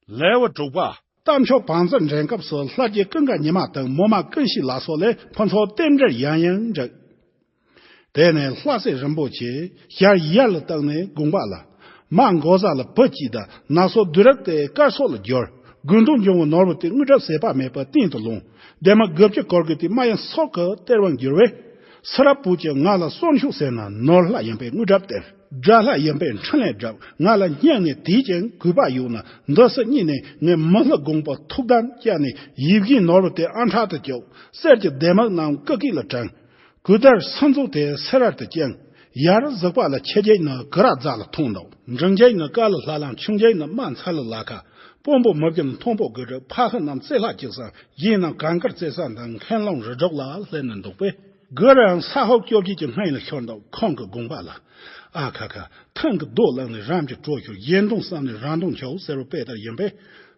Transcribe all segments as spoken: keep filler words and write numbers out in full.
ལེའུ་དྲུག་པ། རྟ་མཆོག་བང་མཛོད་འདྲེན་སྐབས་སུ་ལྷ་རྗེ་ཀུན་དགའ་ཉི་མ་དང་མོ་མ་ཀུན་ཤེས་ལ་སོགས་ལས་ཕུན་ཚོགས་རྟེན་འབྲེལ་ཡང་ཡང་འགྲིག་དེ་ནས་ལྷ་སྲས་རིན་པོ་ཆེ་ཞལ་ཡར་ལ་བལྟས་ནས་དགོངས་པ་ལ། མ་འགོག་བཟའ་ལ་བུ་སྐྱེས་དང་ན་སོ་བདུད་རབས་དེ་དཀར་སོགས་ལ་བསྒྱུར། དགོས་འདུན་འབྱུང་བའི་ནོར་བུ་དེ་དངུལ་སྒྲབ་ཟད་པ་མེད་པར་བརྟན་དུ་ལོངས། ལྡན་མ་དགུ་བཅུ་སྐོར་དགུ་དེ་མ་ཡིན་སྲོག་གི་གཏེར་དབང་བསྒྱུར་བས། སུ་རབ་བུ་ཅན་ང་ལ་གསོན་ཤོག་ཟེར་ན་ནོར་ལྷ་ཡིན་པས་དངུལ་སྒྲབ་སྟེར། དགྲ་ལྷ་ཡིན་པས་འཕྲིན་ལས་སྒྲུབ། ང་ལ་སྙིང་ནས་དད་ཅིང་གུས་པ་ཡོད་ན་འདི་སྲིད་གཉིས་ནས་ངས་མི་ལྷ་དགོངས་པ་ཐུགས་དམ་བཅའ་ནས་ཡིད་བཞིན་ནོར་བུ་དེ་ཨ་འཕྲག་ཏུ་བཅུག་གསེར་གྱི་ལྡེ་མིག་རྣམས་ཀི་ཀི་ལ་དྲངས། གོས་དར་སུམ་ཚོགས་དེ་སེ་རལ་དུ་བཅིངས། ཡར་གཟིགས་པ་ལ་ཆེ་རྒྱལ་ནི་གུ་ར་རྫ་ལ་ཐོང་འདུག་འབྲིང་རྒྱལ་ནི་ཀ་ལ་ལྷ་ལམ། ཆུང་རྒྱལ་ནི་རྨ་མཚལ་ལ་ལ་ཁ། དཔོན་པོ་མི་བརྒྱ་ནི་མཐོན་པོ་དགུ་སྒྲུབ། ཕ་ཤི་རྣམས་རྩེ་ལྷ་གཅིག་བསམ། གཞན་རྣམས་གངས་དཀར་རྩེ་ས་འདི་མཁན་རླུང་རི་སྒྲོག་ལ་སླེབས་ནས་འདུག་པས། གུ་རའང་ས་ཧོག་བཅོ་བརྒྱད་ཀྱི་སྔོན་ལ་ཤོར་འདུག་ཁོང་གི་དགོངས་པ་ལ། ཨ་ཁ་ཁ། ཐང་གི་རྡོ་བླངས་ནས་རམ་གྱི་གྲོ་ཤོར། གཞན་དོན་བསམ་ནས་རང་དོན་འཆའོ་ཟེར་བ་དཔེ་ལྟར་ཡིན་པས།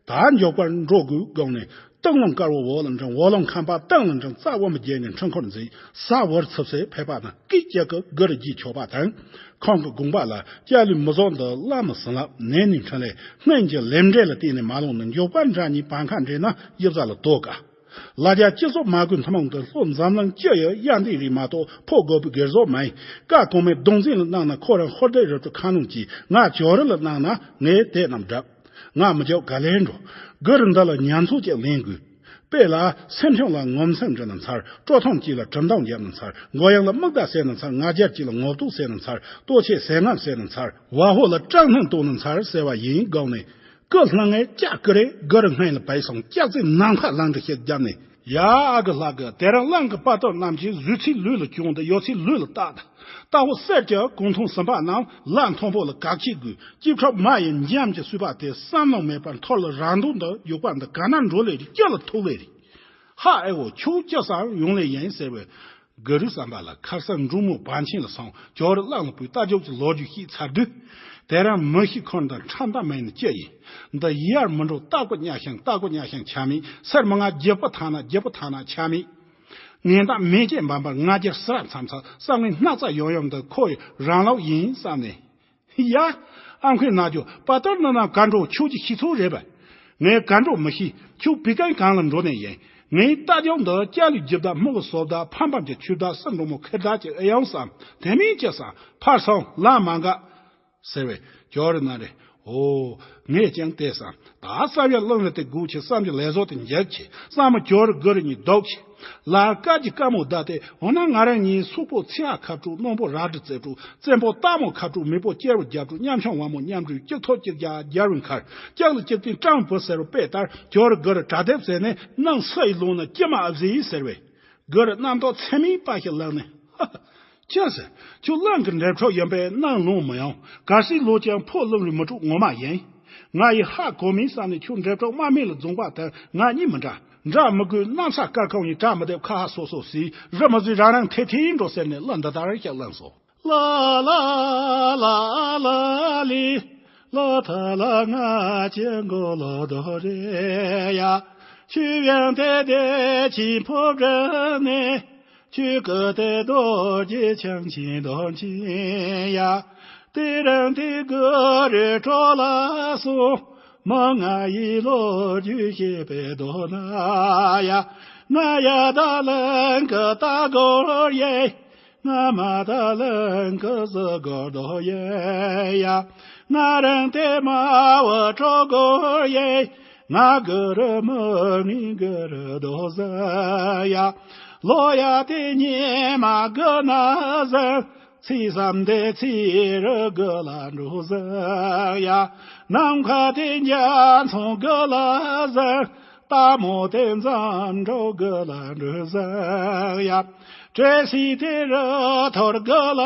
ད་མགྱོགས་པར་འགྲོ་དགོས་དགོངས་ནས། སྟག་ལུང་དཀར་བོ་འོག་ལ་འགྲིམ། འོག་ལུང་ཁམས་པ་སྟེང་ལ་འགྲིམ། རྩ་དབུ་མ་བརྒྱད་ནས་འཕྲུལ་འཁོར་འཛིན། ས་བར་ཚུབ་སའི་ཕེབས་པ་ན་སྐད་ཅིག་གི་གུ་རུ་རྗེས་ཆོག་པ་དང་། ཁོང་གི་དགོངས་པ་ལ་སྐྱ་ལུས་མི་བཟོད་འདི་བླ་མའི་བྱིན་རླབས་ནད་ནི་འཕྲིན་ལས་སྔོན་གྱི་ལས་འབྲས་ལ་བརྟེན་ནས་མ་ལོངས་ནས། མགྱོགས་པར་འདྲ་གཉིས་བར་ཁ་འདྲེས་ན་ཡིབ་ས་ལ་དོ་དཀའ། ལ་རྒྱ་སྤྱི་ཚོགས་མ་དགོས་ཐུན་མོང་གི་ལྷོ་འཛམ་གླིང་སྤྱི་ཡི་གཡའ་འདི་རིགས་མ་གཏོགས་ཕོ་རྒོད་པའི་སྒེར་བཟོ་མ་ཡིན། ཀ་གོང་མའི་གདུང་འཛིན་ལ་གནང་ན་ཁོ་རང་ཧོར་སྡེ་རུ་ཁྲོད་ཁ་ལུང་གྱིས། ང་ཇོ་རི་ལ་གནང་ན་ངས་དེ་རྣམས་བསྒྲུབ། ང་མི་རྒྱག་ག་ལེར་འགྲོ། གུ་རུ་འདི་ལ་ཉམས་ཚོད་ཅིག་ལེན་དགོས། དཔེ་ལ་སེམས་ཆུང་ལ་ངོ་མཚར་འདྲི་ན་མཚར། སྤྲོ་ཐང་གཅིག་ལ་གྲུབ་མཐའ་བརྒྱབ་ན་མཚར། མགོ་ཡང་ལ་མིག་ལྟ་ཟེར་ན་མཚར། ང་རྒྱལ་གཅིག་ལ་ངོ་གཏུག་ཟེར་ན་མཚར། ལྟོ་ཆས་ཟས་རྔམ་ཟེར་ན་མཚར། བ་ཧོ་ལ་སྐྲག་སྣང་གཏོང་ན་མཚར་ཟེར་བ་ཡིན་དགོངས་ནས། སྐུ་ལྷང་ངེར་ལྕགས་ཀི་རེ་གུ་རུ་སྔོན་ལ་བབས་སོང་། ལྕགས་རྩེ་ནམ་མཁའ་ལང་དུ་ཞིག་བརྒྱབ་ནས། ཡ་ཨ་གི་ལྷ་གི་དེ་རིང་གླང་གི་དཔའ་རྟགས་རྣམས་ཀྱིས་བཟོད་ཚིག་ལུས་ལ་བཅངས་ཏེ་ཡོད་ཚིག་ལུས་ལ་བཏགས་ཏེ། རྟ་ཕོ་གསེར་གྱི་གུང་ཐང་ཟིན་པ་རྣམས་ལ་མཐོན་པོ་ལ་གག་ཆེ་དགོས། སྐྱིབ་ཁྲག་མ་ཡི་འཇམ་གྱི་གསུས་པ་དེ་བསམ་ལོང་མེད་པར་འཐོར་ལ་རང་དོན་དུ་རྒྱུག་པ་འདི་ག་ན་འགྲོ་ལེ་རེད། སྐྱི་ལ་ཐུག་ལེ་རེད། ཧ་ཨེ་འོ་ཁྱོད་སྐྱི་སར་ཡོང་ལེ་ཡིན་ཟེར་བས། གུ་རུའི་བསམ་པ་ལ་ཁར་སང་འབྲུག་མོ་བན་ཆེན་ལ་སོང་། ཇོ་རི་གླང་ལ་བུའི་རྟ་རྒྱུག་གི་ལོ་རྒྱུས་ཤིག་ཚར་དུས། དེ་རིང་མི་ཤི་འཁོར་འདི་ཁྲམ་ད་མེད་ནི་ཅི་ཡིན། འདི་ཡར་མི་འགྲོ་སྟག་པོ་ཉག་ཤང་སྟག་པོ་ཉག་ཤང་ཆ་མེད། སེར་མོ་ང་རྒྱལ་པོ་ཐང་ན་རྒྱལ་པོ་ཐང་ན་ཆ་མེད། ངན་སྟག་མེ་ལྕེ་འབར་འབར་ང་རྒྱལ་སི་ར་མཚམས་མཚམས་བསམ་ངན་སྣག་ཚ་ཡོང་ཡོང་འདི་ཁོ་ཡི་རང་ལོག་ཡིན་བསམ་ནས། ཡ། ཨ་མཁན་ན་ཇོ་དཔའ་རྟགས་ནི་ན་ག་འགྲོ་ཁྱོད་ཀྱི་ཤི་ཚོད་རེད་པས། ངས་ག་འགྲོ་མི་ཤེས། ཁྱོད་བི་ཀན་གང་ལ་འགྲོ་ནས་ཡིན། ངའི་རྟ་རྒྱུག་འདི་སྐྱ་ལུས་རྒྱུ་བདག་སྨུག་གི་སོ་བདག་ཕམ་ཕམ་གྱི་ཆུ་བདག་སྲིན་འབྲོང་མོ་ཁེར་བདག་ཅིག་ཨེ་ཡོང་བསམ། དེ་མིན་ཅི་བསམ། ཕར་སོང་ལ་མ་འགག་ཟེར་བས་ཇོ་རི་ན་རེ། ཨོ། ངས་ཀྱང་དེ་བསམ། ད་བསམ་ཡ་གླང་རི་དེ་སྒུག་ཆེ་བསམ་གྱི་ལས་བཟོ་དེ་འཇག་ཆེ་བསམ་མ་ཇོ་རི་གུ་རི་གཉིས་ལྡོག་ཆེ། ལར་དཀར་གྱི་དཀར་མོ་བདའ་སྟེ་འོ་ན་ང་རང་གཉིས་སུག་པོ་ཚེ་ཧ་ཁ་དྲུག་རྣོན་པོ་རལ་གྲི་རྩེ་དྲུག་བཙན་པོ་སྟག་མོ་ཁ་དྲུག་མི་པོ་སྐྱེར་བ་རྒྱབ་དྲུག་ཉམ་ཆུང་བ་མོ་ཉམ་དྲུག་གཅིག་ཐོག་གཅིག་རྒྱག་རྒྱལ་བའི་མཁར་གཅིག་ལ་གཅིག་བརྟེན་སྤྲང་བུ་ཟེར་བ་དཔེ་ལྟར་ཇོ་རི་གུ་རི་གྲ་སྡེབ་ཟེར་ནས་ནང་སུ་ཡི་ལུང་ན་ཀྱེ་མ་ཨ་བཟི་ཡི་ཟེར་བས། གུ་རི་རྣམ་རྟོག་ཚད་མེད་པ་ཞིག་ལངས་ནས། ཧ་ཧ། ཅི་ཟེར། ཁྱོད་གླང་གི་འདྲེ་ཕྲུག་ཡིན་པས་གནང་ལོང་མི་ཡོང་། གལ་སྲིད་ལོ་ཀྱང་ཕོ་གླང་རི་མི་དྲུག་ངོ་མ་ཡིན། ང་ཡི་ཧ་གོ་མིན་བསམ་ནས་ཁྱོད་འདྲེ་ཕྲུག་དམག་མི་ལ་རྫོང་པ་དང་ང་གཉིས་མི་འདྲ། འདྲ་མི་དགོས་གནམ་ས་དཀར་ཁང་ཡི་གྲ་མི་འདེབས་ཁ་ཧ་སོ་སོ་སི་རི་མི་ཟི་རང་རང་ཐེ་ཐེ་འགྲོ་ཟེར་ནས་གླུ་འདི་ལྟར་ཞིག་བླངས་སོ། ལ་ལ་ལ་ལ་ལི། ལོ་ཐ་ལ་ང་ཅན་གོ་ལོ་དོ་རེ་ཡ། ཆུ་ཡང་དེ་དེ་ཆི་ཕོ་བྲ་ནེ། ཆུ་ཀ་དེ་དོ་ཅི་ཆང་ཆི་དོ་ཆི་ཡ། དེ་རང་དེ་གུ་རེ་ཁྲོ་ལ་སོ། མ་ང་ཡི་ལོ་རྒྱུས་ཤེས་པའི་དོ་ན་ཡ། ང་ཡ་ད་ལན་ཀ་ད་གོ་ཡེ། ང་མ་ད་ལན་ཀ་ཟི་གོ་དོ་ཡེ་ཡ། ང་རང་དེ་མ་བ་ཁྲོ་གོ་ཡེ། ང་གུ་རུ་མི་ངི་གུ་རུ་དོ་ཟ་ཡ། ལོ་ཡ་དེ་ཉི་མ་གུ་ན་ཟ། ཚིག་བསམ་དེ་ཚིག་རུ་གུ་ལ་འགྲོ་ཟ་ཡ། ནམ་མཁའ་དེ་འཇའ་ཚོན་གུ་ལ་ཟ། རྟ་མོ་དེ་འཛམ་གྲོགས་གུ་ལ་འགྲོ་ཟ་ཡ། བྲེ་སི་དེ་རུ་ཐོར་གུ་ལ་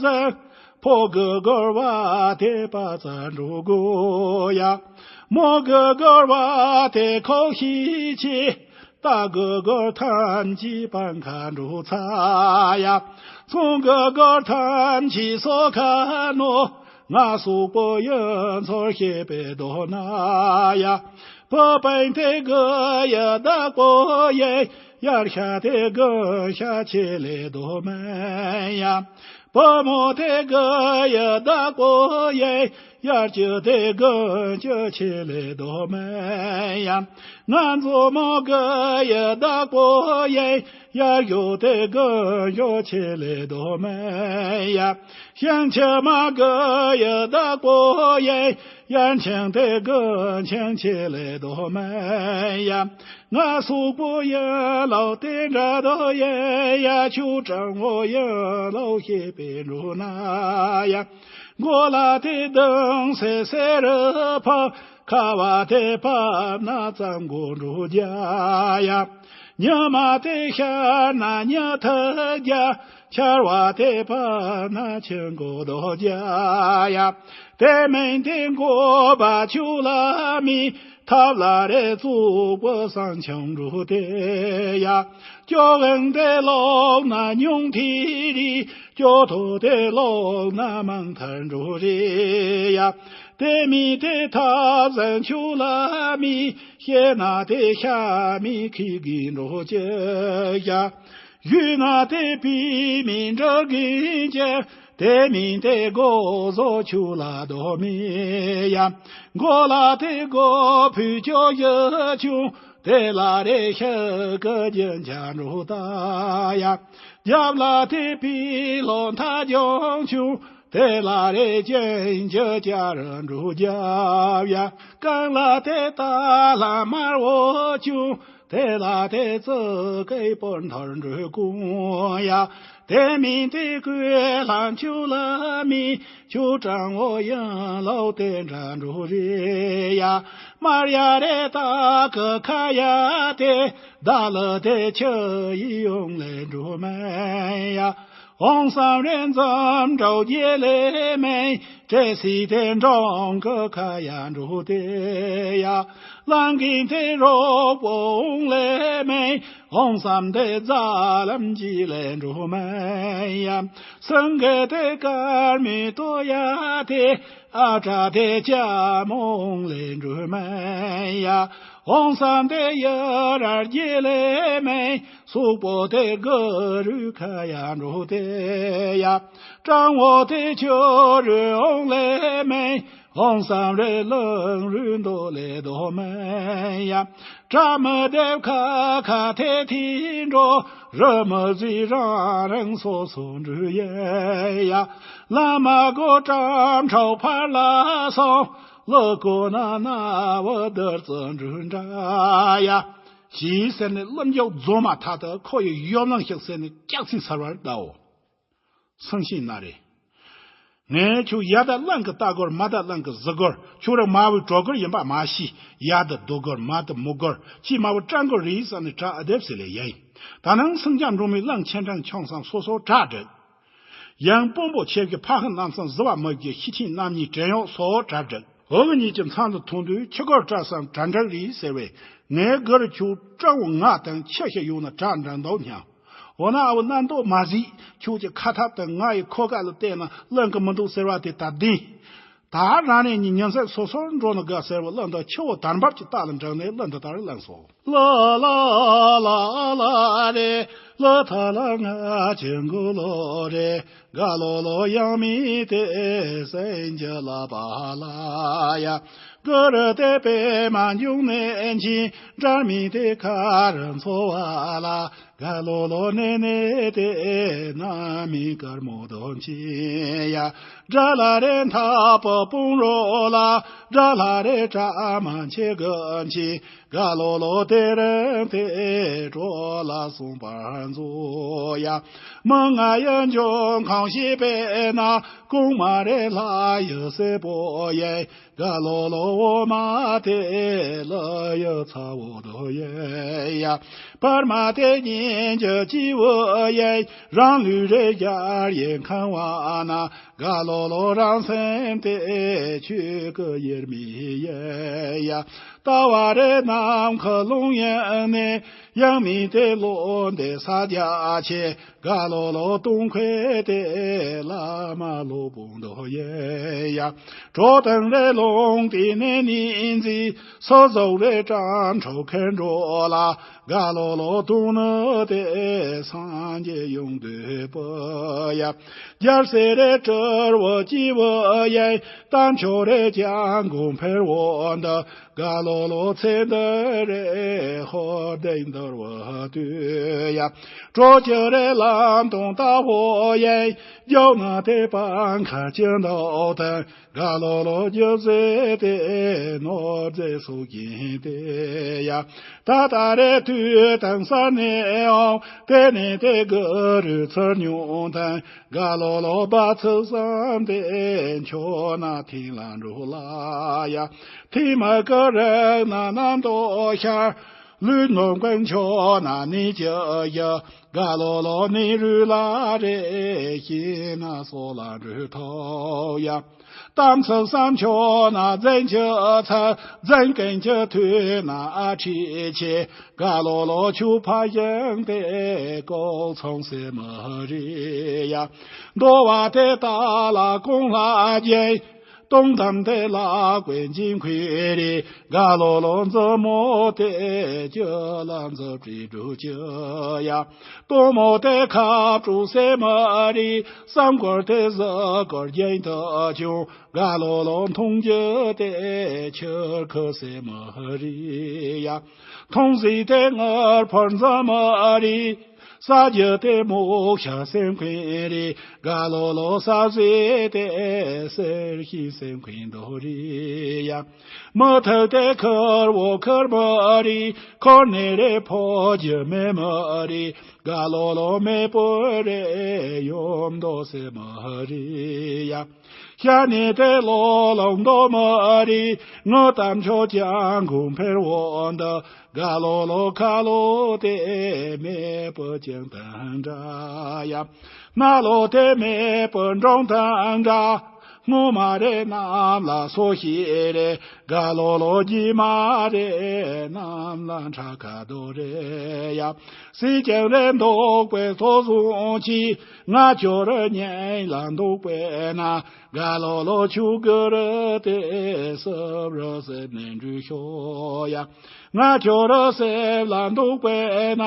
ཟ། ཕོ་གུ་གོར་བ་དེ་པ་ཙ་འགྲོ་གོ་ཡ། མོ་གུ་གོར་བ་དེ་ཁོག་ཤི་ཆི། རྟ་གུ་གོར་ཐམས་ཅད་པང་ཁ་འགྲོ་ཚ་ཡ། ཚོང་གུ་གོར་ཐམས་ཅད་སོ་ཁ་ནོ། ང་སུག་པོ་ཡོན་ཚོར་ཤེས་པའི་དོ་ན་ཡ། བུ་སྤུན་དེ་གུ་ཡ་བདག་པོ་ཡེ། ཡར་ཤ་དེ་གུ་ཤ་ཆེ་ལེ་དོ་མེ་ཡ། བུ་མོ་དེ་དགུ་ཡི་བདག་པོ་ཡིན། ཡར་གྱི་དེ་དགུན་གྱི་ཆེད་ལས་དོ་མིན་ཡ། ང་མཛོ་མོ་དགུ་ཡི་བདག་པོ་ཡིན། ཡར་གཡོ་དེ་དགུན་གཡོ་ཆེད་ལས་དོ་མིན་ཡ། ཞིང་ཁྱི་མ་དགུ་ཡི་བདག་པོ་ཡིན། ཡར་འཆིང་དེ་དགུན་འཆིང་ཆེད་ལས་དོ་མིན་ཡ། ང་སོག་པོ་ཡིན་ལོ་དེ་འདྲ་དོ་ཡིན་ཡ། ཁྱོད་སྤྲང་བོ་ཡིན་ལོ་ཤེས་པའི་འགྲོ་ན་ཡ། མགོ་ལ་དེ་གདུང་སེ་སེ་རུ་ཕབ། ཁ་བ་དེ་ཕབ་ན་རྩམ་མགོ་འགྲོ་རྒྱ་ཡ། ཉི་མ་དེ་ཤར་ན་ཉི་ཐུར་རྒྱ། ཆར་བ་དེ་ཕབ་ན་ཆུ་མགོ་རྡོ་རྒྱ་ཡ། དེ་མིན་དེ་མགོ་བ་ཆུ་ལ་མི། ཐབ་ལ་རེ་བཙུགས་པོ་སང་ཆང་འགྲོ་དེ་ཡ། ཅོ་གང་དེ་ལོག་ན་ཉུང་ཐི་རི། ཅོ་ཐོ་དེ་ལོག་ན་མང་ཐར་འགྲོ་རེ་ཡ། དེ་མི་དེ་ཐབ་ཟན་ཆུ་ལ་མི། ཤེ་ན་དེ་ཤ་མི་ཁི་གི་འགྲོ་ཅེ་ཡ། ཡུལ་ན་དེ་པི་མི་འདྲ་གི་ཅེ། དེ་མི་དེ་གོ་བཟོ་ཆུ་ལ་དོ་མི་ཡ། མགོ་ལ་དེ་གོ་ཕུ་ཅོ་ཡ་ཆུ། དེ་ལ་རེ་ཤ་ག་རྒྱན་ཆ་འགྲོ་ད་ཡ། རྒྱབ་ལ་དེ་པི་ལོ་མཐའ་ལྗོངས་ཆུ། དེ་ལ་རེ་ཅན་ཅ་ཅ་ར་འགྲོ་རྒྱབ་ཡ། རྐང་ལ་དེ་ཏ་ལ་དམར་བོ་ཆུ། དེ་ལ་དེ་ཙི་ཀའི་པོ་མཐར་འགྲོ་ཀུང་ཡ། དེ་མིན་དེ་ཀུའི་ལྷ་ཆུ་ལ་མི། ཆུ་སྤྲང་བོ་ཡང་ལོ་དེ་འདྲ་འགྲོ་རེ་ཡ། མར་ཡ་རེ་ཏ་ཀི་ཁ་ཡ་དེ། ད་ལ་དེ་ཆུ་ཡི་ཡོང་ལེ་འགྲོ་མེ་ཡ། འོང་བསམ་རེ་འཛམ་འགྲོ་རྒྱལ་ལེ་མེ། བྲེ་སི་དེ་འབྲོང་གི་ཁ་ཡ་འགྲོ་དེ་ཡ། གླང་གི་དེ་རོག་པོ་འོང་ལེ་མེ། འོང་བསམ་དེ་རྫ་ལམ་གྱི་ལེ་འགྲོ་མེ་ཡ། སེང་གེ་དེ་དཀར་མི་ཏོ་ཡ་དེ། ཨ་བྲ་དེ་ཅ་མོ་འོང་ལེ་འགྲོ་མེ་ཡ། འོང་བསམ་དེ་ཡ་ར་རྒྱལ་ལེ་མེ། སོག་པོ་དེ་གུ་རུ་ཁ་ཡ་འགྲོ་དེ་ཡ། སྤྲང་བོ་དེ་ཆུ་རུ་འོང་ལེ་མེ། འོང་བསམ་རེ་ལང་རུ་འདོ་ལེ་དོ་མེ་ཡ། བྲག་མི་དེ་ཁ་ཁ་དེ་ཐི་འགྲོ། རི་མི་ཟི་རང་རང་སོ་སོ་འགྲུ་ཡེ་ཡ། ལ་མ་གོ་ཀྲམ་ཁྲའོ་ཕར་ལ་སོང་། ལོ་གོ་ན་ན་བ་དར་ཙི་འགྲུ་འདྲ་ཡ། ཞེས་ཟེར་ནས་ལམ་རྒྱག་རྫོང་མ་ཐག་ཏུ་ཁོ་ཡི་ཡོབ་ལང་ཤག་ཟེར་ནས་སྐྱག་ཚིག་ཚར་བར་གདའོ། ཚང་ཤིང་ན་རེ། ངས་ཁྱོད་ཡ་དང་གླང་གི་ལྟ་སྒོར་མ་དང་གླང་གི་གཟིག་སྒོར་ཁྱོད་རང་མ་བུའི་གྲོགས་སྒོར་ཡིན་པ་མ་ཤེས། ཡ་དང་རྡོ་སྒོར་མ་དང་མུ་སྒོར་ཁྱི་མ་བུ་སྤྲང་སྒོར་རེད་བསམ་ནས་གྲ་ཨ་དེབ་ཟེར་ལས་ཡ་ཡིན། ད་ནང་སེང་ལྕམ་འབྲོང་མའི་གླང་ཆེན་སྤྲང་ཆང་སང་སོ་སོ་གྲ་སྒྲིག་ཡང་དཔོན་པོ་ཆེ་གི་ཕ་ཧི་རྣམ་སང་ཟི་བ་མི་གི་ཤི་ཆིན་རྣམ་གཉིས་བྲན་གཡོག་སོ་གྲ་སྒྲིག་འུ་གཉིས་ཀྱི་མཚམས་དུ་ཐོན་དུས་ཁྱི་སྒོར་གྲ་སང་གྲ་འགྲིག་རེད་ཟེར་བས། ངའི་སྒོར་ཁྱོད་སྤྲང་བོ་ང་དང་ཁྱི་ཤི་ཡོང་ན་གྲ་འགྲིག་འདུག་སྙམ། འོ་ན་ཨ་བུ་རྣམ་རྟོག་མ་གཟིགས། ཁྱོད་ཀྱི་ཁ་ཐབ་དང་ང་ཡི་ཁོ་ག་ལ་བལྟས་ན་གླེང་གི་མི་འདུག་ཟེར་བ་དེ་ད་བདེན། ད་རང་ནས་ཉིན་ཉིན་སེར་སོ་སོར་འགྲོ་ནི་དགའ་ཟེར་བ་གླུ་འདི་ཆུ་བོ་དར་འབབ་ཀྱི་རྟ་ལ་འགྲིག་ནས་གླུ་འདི་ལྟར་བླངས་སོ། ལ་ལ་ལ་ལ་རེ། ལ་ཐ་ལ་ང་ཆེན་གོ་ལོ་རེ། ག་ལོ་ལོ་ཡང་མི་དེ་སེང་གེ་ལ་པ་ལ་ཡ། གུ་རུ་དེ་པེ་མ་འབྱུང་ནས་འཆི། འདྲ་མི་དེ་ཁ་རུ་འཚོ་བ་ལ། ག་ལོ་ལོ་ནེ་ནེ་དེ་ན་མི་དཀར་མོ་དོན་ཆེ་ཡ། དགྲ་ལྷ་རེ་མཐའ་པོ་དཔུང་རོགས་ལ། དགྲ་ལྷ་རེ་དྲག་མ་ཆེ་གི་འཆི། ག་ལོ་ལོ་དེ་རིང་དེ་གྲོ་ལ་སོང་པར་མཛོ་ཡ། མི་ང་ཡི་འཇོན་ཁང་ཤེས་པས་ན། གོང་མ་རེ་ལྷ་ཡི་སྲས་པོ་ཡེ། ག་ལོ་ལོ་འོ་མ་དེ་ལ་ཡི་ཚ་བོ་དོ་ཡེ་ཡ། པར་མ་དེ་ཉིན་གྱི་སྐྱིད་བོ་ཡེ། རང་ལུས་རེ་རྒྱར་ཡེ་ཁང་བ་ན། ག་ལོ་ལོ་རང་སེམས་དེ་ཆོས་ཀྱི་དབྱེར་མེད་ཡེ་ཡ། ལྟ་བ་རེ་ནམ་མཁའ་ཀློང་ཡངས་ནས། ཡང་མི་དེ་བློ་འདས་ས་རྒྱ་ཆེ། ག་ལོ་ལོ་སྟོང་ཁའི་དེ་བླ་མ་སློབ་དཔོན་དོ་ཡེ་ཡ། གྲོགས་དང་རེ་ལོང་དེ་ནས་ནི་འཛི། སོ་ཟོག་རེ་གྲམ་ཁྲོ་ཁན་འགྲོ་ལ། ག་ལོ་ལོ་སྟོང་ནི། སྟེ་སངས་རྒྱས་ཡོངས་འདུས་པ་ཡ། རྒྱལ་སྲས་རི་ཁྲི་བོ་སྐྱེས་བུ་ཡིན། རྟ་མཆོག་རི་སྤྱང་གུ་འཕེལ་བོ་འདི། ག་ལོ་ལོ་ཚེ་འདི་རི་ཧོ་དེ་འདུལ་བ་དུས་ཡ། གྲོ་ཁྱི་རི་ལམ་དུང་ལྟ་བུ་ཡིན། རྒྱུ་ན་དེ་པང་ཁ་ཅི་འདོག་དང་། ག་ལོ་ལོ་རྒྱུ་ཟེ་དེ་ནོར་ཟེ་སུ་ཀྱིན་དེ་ཡ། ད་ལྟ་རེ་དུས་དང་ས་ནས་འོང་། དེ་ནས་དེ་གུ་རུ་ཚར་ཉུང་དང་། ག་ལོ་ལོ་བ་ཚུགས་བསམ་དེ་འཆོ་ན་ཐིང་ལ་འགྲོ་ལ་ཡ། ཐིང་མ་གུ་རུ་ན་ནམ་དོ་ཤར། ལུས་ནོར་མགོན་མཆོག་ན་ནི་ཅི་ཡ། ག་ལོ་ལོ་ནི་རུ་ལ་རེ་ཤི་ན་སོ་ལ་འགྲོ་ཐོ་ཡ། གཏམ་ཚུལ་བསམ་ཆོག་ན་འཛིན་ཆུ་ཚ། འཛིན་ཀན་ཆུ་ཐུ་ན་ཨ་ཁྲི་ཆེ། ག་ལོ་ལོ་ཆུ་ཕ་ཞིང་དེ་ཀོལ་ཚོང་སེ་མ་རི་ཡ། འདོ་བ་དེ་ཏ་ལ་ཀོང་ལ་རྒྱན། སྟོང་དམ་དེ་ལ་ཀོན་ཅིང་ཁུའི་རི། ག་ལོ་ལོ་མཛུབ་མོ་དེ་ཅི་ལ་མཛུབ་བྲིས་འགྲུ་ཅི་ཡ། སྟོང་མོ་དེ་ཁ་བྲུ་སེ་མ་རི། སམ་གོར་དེ་ཟ་གོར་རྒྱན་དུ་བྱུང་། ག་ལོ་ལོ་མཐོང་རྒྱུ་དེ་ཆུ་ཁུ་སེ་མ་རི་ཡ། མཐོང་ཟིག་དེ་ངར་ཕར་འཛམ་མ་རི། ས་རྒྱུ་དེ་མོ་ཤ་སེམས་ཁུན་རི། ག་ལོ་ལོ་ས་ཟེ་དེ་སེར་ཤི་སེམས་ཁུན་དོ་རི་ཡ། མི་ཐུག་དེ་ཁུར་བོ་ཁུར་མ་རི། ཁོར་ནེ་རེ་ཕོ་རྒྱུ་མེ་མ་རི། ག་ལོ་ལོ་མེ་པོ་རེ་ཡོམ་དོ་སེ་མ་རི་ཡ། ཤ་ནི་དེ་ལོ་ལོང་དོ་མ་རི། ངོ་དམ་ཆོ་ཅང་གུང་འཕེར་བོ་འདི། ག་ལོ་ལོ་ཁ་ལོ་དེ་མེ་པོ་ཅང་དང་འདྲ་ཡ། ན་ལོ་དེ་མེ་པོ་འབྲོང་དང་འདྲ། སྔོ་མ་རེ་གནམ་ལ་སོ་ཤི་རེ། ག་ལོ་ལོ་གྱི་མ་རེ་གནམ་ལ་ཁྲ་ཁ་དོ་རེ་ཡ། སི་ཀྱང་རེ་འདུག་པའི་ཐོ་བཟུང་གྱིས། ང་ཁྱོད་ར་ཉན་ལ་འདུག་པས་ན། ག་ལོ་ལོ་ཆུ་གུ་རུ་དེ་སབ་ར་སེ་ནས་འགྲུལ་ཤོག་ཡ། ང་ཁྱོད་ར་སེབ་ལ་འདུག་པས་ན།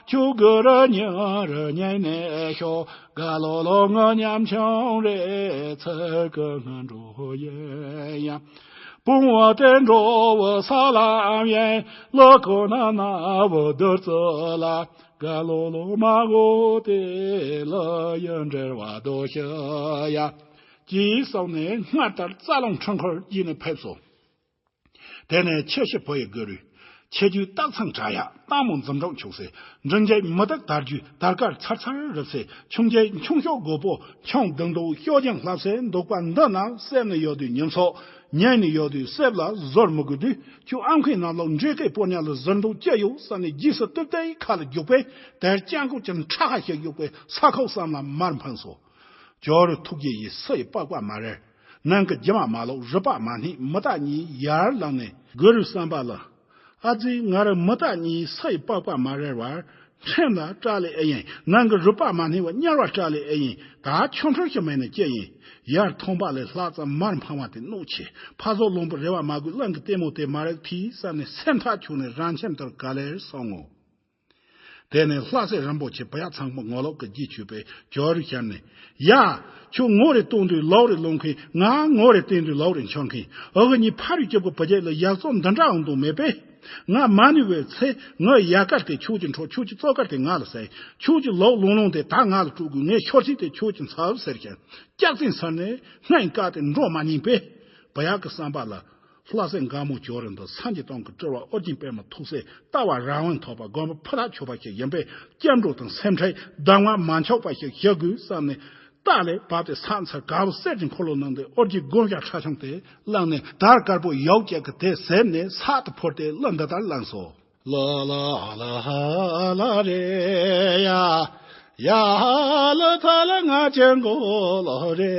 ཆུ་གུ་རུ་ཉ་རུ་ཉན་ནས་ཤོག་ག་ལོ་ལོ་ང་ཉམ་ཆུང་རེ་ཚེ་གུ་ང་འགྲོ་ཡིན་ཡ། བུང་བ་དེ་འགྲོ་བ་ས་ལམ་ཡིན། ལོ་ཁོ་ན་ན་བོ་བདུད་རྩི་ལ། ག་ལོ་ལོ་མ་གོ་དེ་ལ་ཡ་འབྲེལ་བ་དོ་ཤི་ཡ། ཅེས་གསུངས་ནས་སྔར་ལྟར་རྩ་རླུང་འཕྲུལ་འཁོར་བརྒྱུད་ནས་ཕེབས་སོ། དེ་ནས་ཆུ་ཤི་བུ་ཡི་གུ་རུས། ཆུ་རྒྱུད་སྟག་ཚང་བྲག་ཡ་སྟག་མོ་འཛུམ་གྲོགས་ཆུག་སེ། འབྲིང་རྒྱལ་མི་དག་དར་རྒྱུད་དར་དཀར་ཚར་ཚར་རུབ་སེ། ཆུང་རྒྱལ་ཆུང་ཤོག་རྒོད་པོ་ཆུང་བདུན་འདུག་ཤོག་ལྗང་ལྷབ་སེ་འདུག་པ་འདི་ན་སེམས་ནི་ཡོད་དུས་ཉིན་ཚོགས། ཉན་ནི་ཡོད་དུས་སེབ་ལ་ཟོར་མི་དགོས་དུས། ཁྱོད་ཨམ་ཁའི་ནང་ལོགས་འདྲེ་སྐད་པོ་ཉ་ལ་ཟུར་འདུག་ཅི་ཡོད་བསམ་ནས་རྗེས་སུ་སྟོབས་ལྡན་ཡི་ཁ་ལ་རྒྱུག་པས། དེར་སྤྱང་ཀོ་ཅན་ཁྲག་ཁ་ཞིག་རྒྱུག་པས་ས་ཁོག་བསམ་ལ་མར་འཕངས་སོ། ཇོ་རུ་ཐུགས་རྗེ་ཡིས་སུ་ཡི་པགས་པ་མ་རལ། ནང་གི་རྒྱུ་མ་མ་ལོག་རུས་པ་མ་སྣེ་མི་རྟ་གཉིས་ཡར་ལངས་ནས་གུ་རུའི་བསམ་པ་ལ། ཨ་ཙི་ང་རང་མི་རྟ་གཉིས་སུ་ཡི་པགས་པ་མ་རལ་བར་ཁྲིམས་ལ་སྐྲག་ལེ་ཨེ་ཡིན། ནང་གི་རུས་པ་མ་སྣེ་བ་དམྱལ་བ་སྐྲག་ལེ་ཨེ་ཡིན། ད་ཆོ་འཕྲུལ་ཞིག་མེད་ན་ཅི་ཡིན། ཡར་མཐོང་པ་ལས་ལྷ་ཙམ་མར་འཕང་བ་དེ་གནོད་ཆེ། ཕ་ཟོ་ལུང་པ་རེ་བ་མ་དགོས་གླང་གི་ལྟད་མོ་དེ་མ་རེག་ཐིས་བསམ་ནས་སེམས་ཐག་ཆོད་ནས་རང་ཁྱིམ་དུ་ག་ལེར་སོང་ངོ་། དེ་ནས་ལྷ་སྲས་རིན་པོ་ཆེ་བུ་ཡ་ཚང་མ་ངོ་ལོག་གི་རྗེས་ཆུད་པས་ཇོ་རུ་ཤར་ནས། ཡ། ཁྱོད་ངོ་རེ་གཏོང་དུས་ལོག་རེ་ལོང་མཁན། ང་ངོ་རེ་བསྟན་དུས་ལོག་རེ་འཆོར་མཁན། འུ་གི་གཉིས་ཕ་རུ་སྐྱབས་ཀྱི་བུ་རྒྱུད་ལ་ཡག་བཙོག་འདི་འདྲ་འོང་དོན་མེད་པས། ང་མ་ནུས་པའི་ཚེ་ངའི་ཡལ་ག་དེ་ཁྱོད་ཀྱི་འཕྲོག་ཁྱོད་ཀྱི་བཙོག་གར་དེ་ང་ལ་གསན། ཁྱོད་ཀྱི་ལོག་ལོང་ལོང་དེ་ད་ང་ལ་སྤྲོད་དགོས། ངའི་ཤོར་ཚིག་དེ་ཁྱོད་ཀྱི་འཚབ་ཟེར་ཞིང་སྐྱག་རྫུན་ཟེར་ནས་སྔན་བཀག་སྟེ་འགྲོ་མ་ཉན་པས། བུ་ཡ་གི་བསམ་པ་ལ། ལྷ་སྲས་མགར་མོ་ཇོ་རུ་འདི་སངས་རྒྱས་སྟོང་གི་སྤྲུལ་བ་ཨོ་རྒྱན་པད་མ་ཐུགས་སྲས་ལྟ་བ་རང་དབང་ཐོབ་པ་དགོན་པ་ཕུ་ཐག་ཆོད་པ་ཞིག་ཡིན་པས། སྐྱབས་འགྲོ་དང་སེམས་ཁྲལ་གདམས་ངག་མ་འཆོག་པ་ཞིག་ཞུ་དགོས་བསམ་ནས། རྟ་ལས་བབས་ཏེ་ས་མཚར་དཀར་པོ་གསེར་གྱི་འཁོར་ལོ་ནང་དུ་ཨོ་རྒྱན་དགོན་ཞག་ཁྲ་ཆུང་དེ་བླངས་ནས། དར་དཀར་པོ་ཡོག་བཅས་ཀྱི་དེ་གཟེབ་ནས་ས་དུ་འཕུར་ཏེ་གླུ་འདི་ལྟར་བླངས་སོ། ལ་ལ་ལ་ཧ་ལ་རེ་ཡ། ཡ་ཧ་ལ་ཐ་ལ་ང་ཅན་གོ་ལོ་རེ་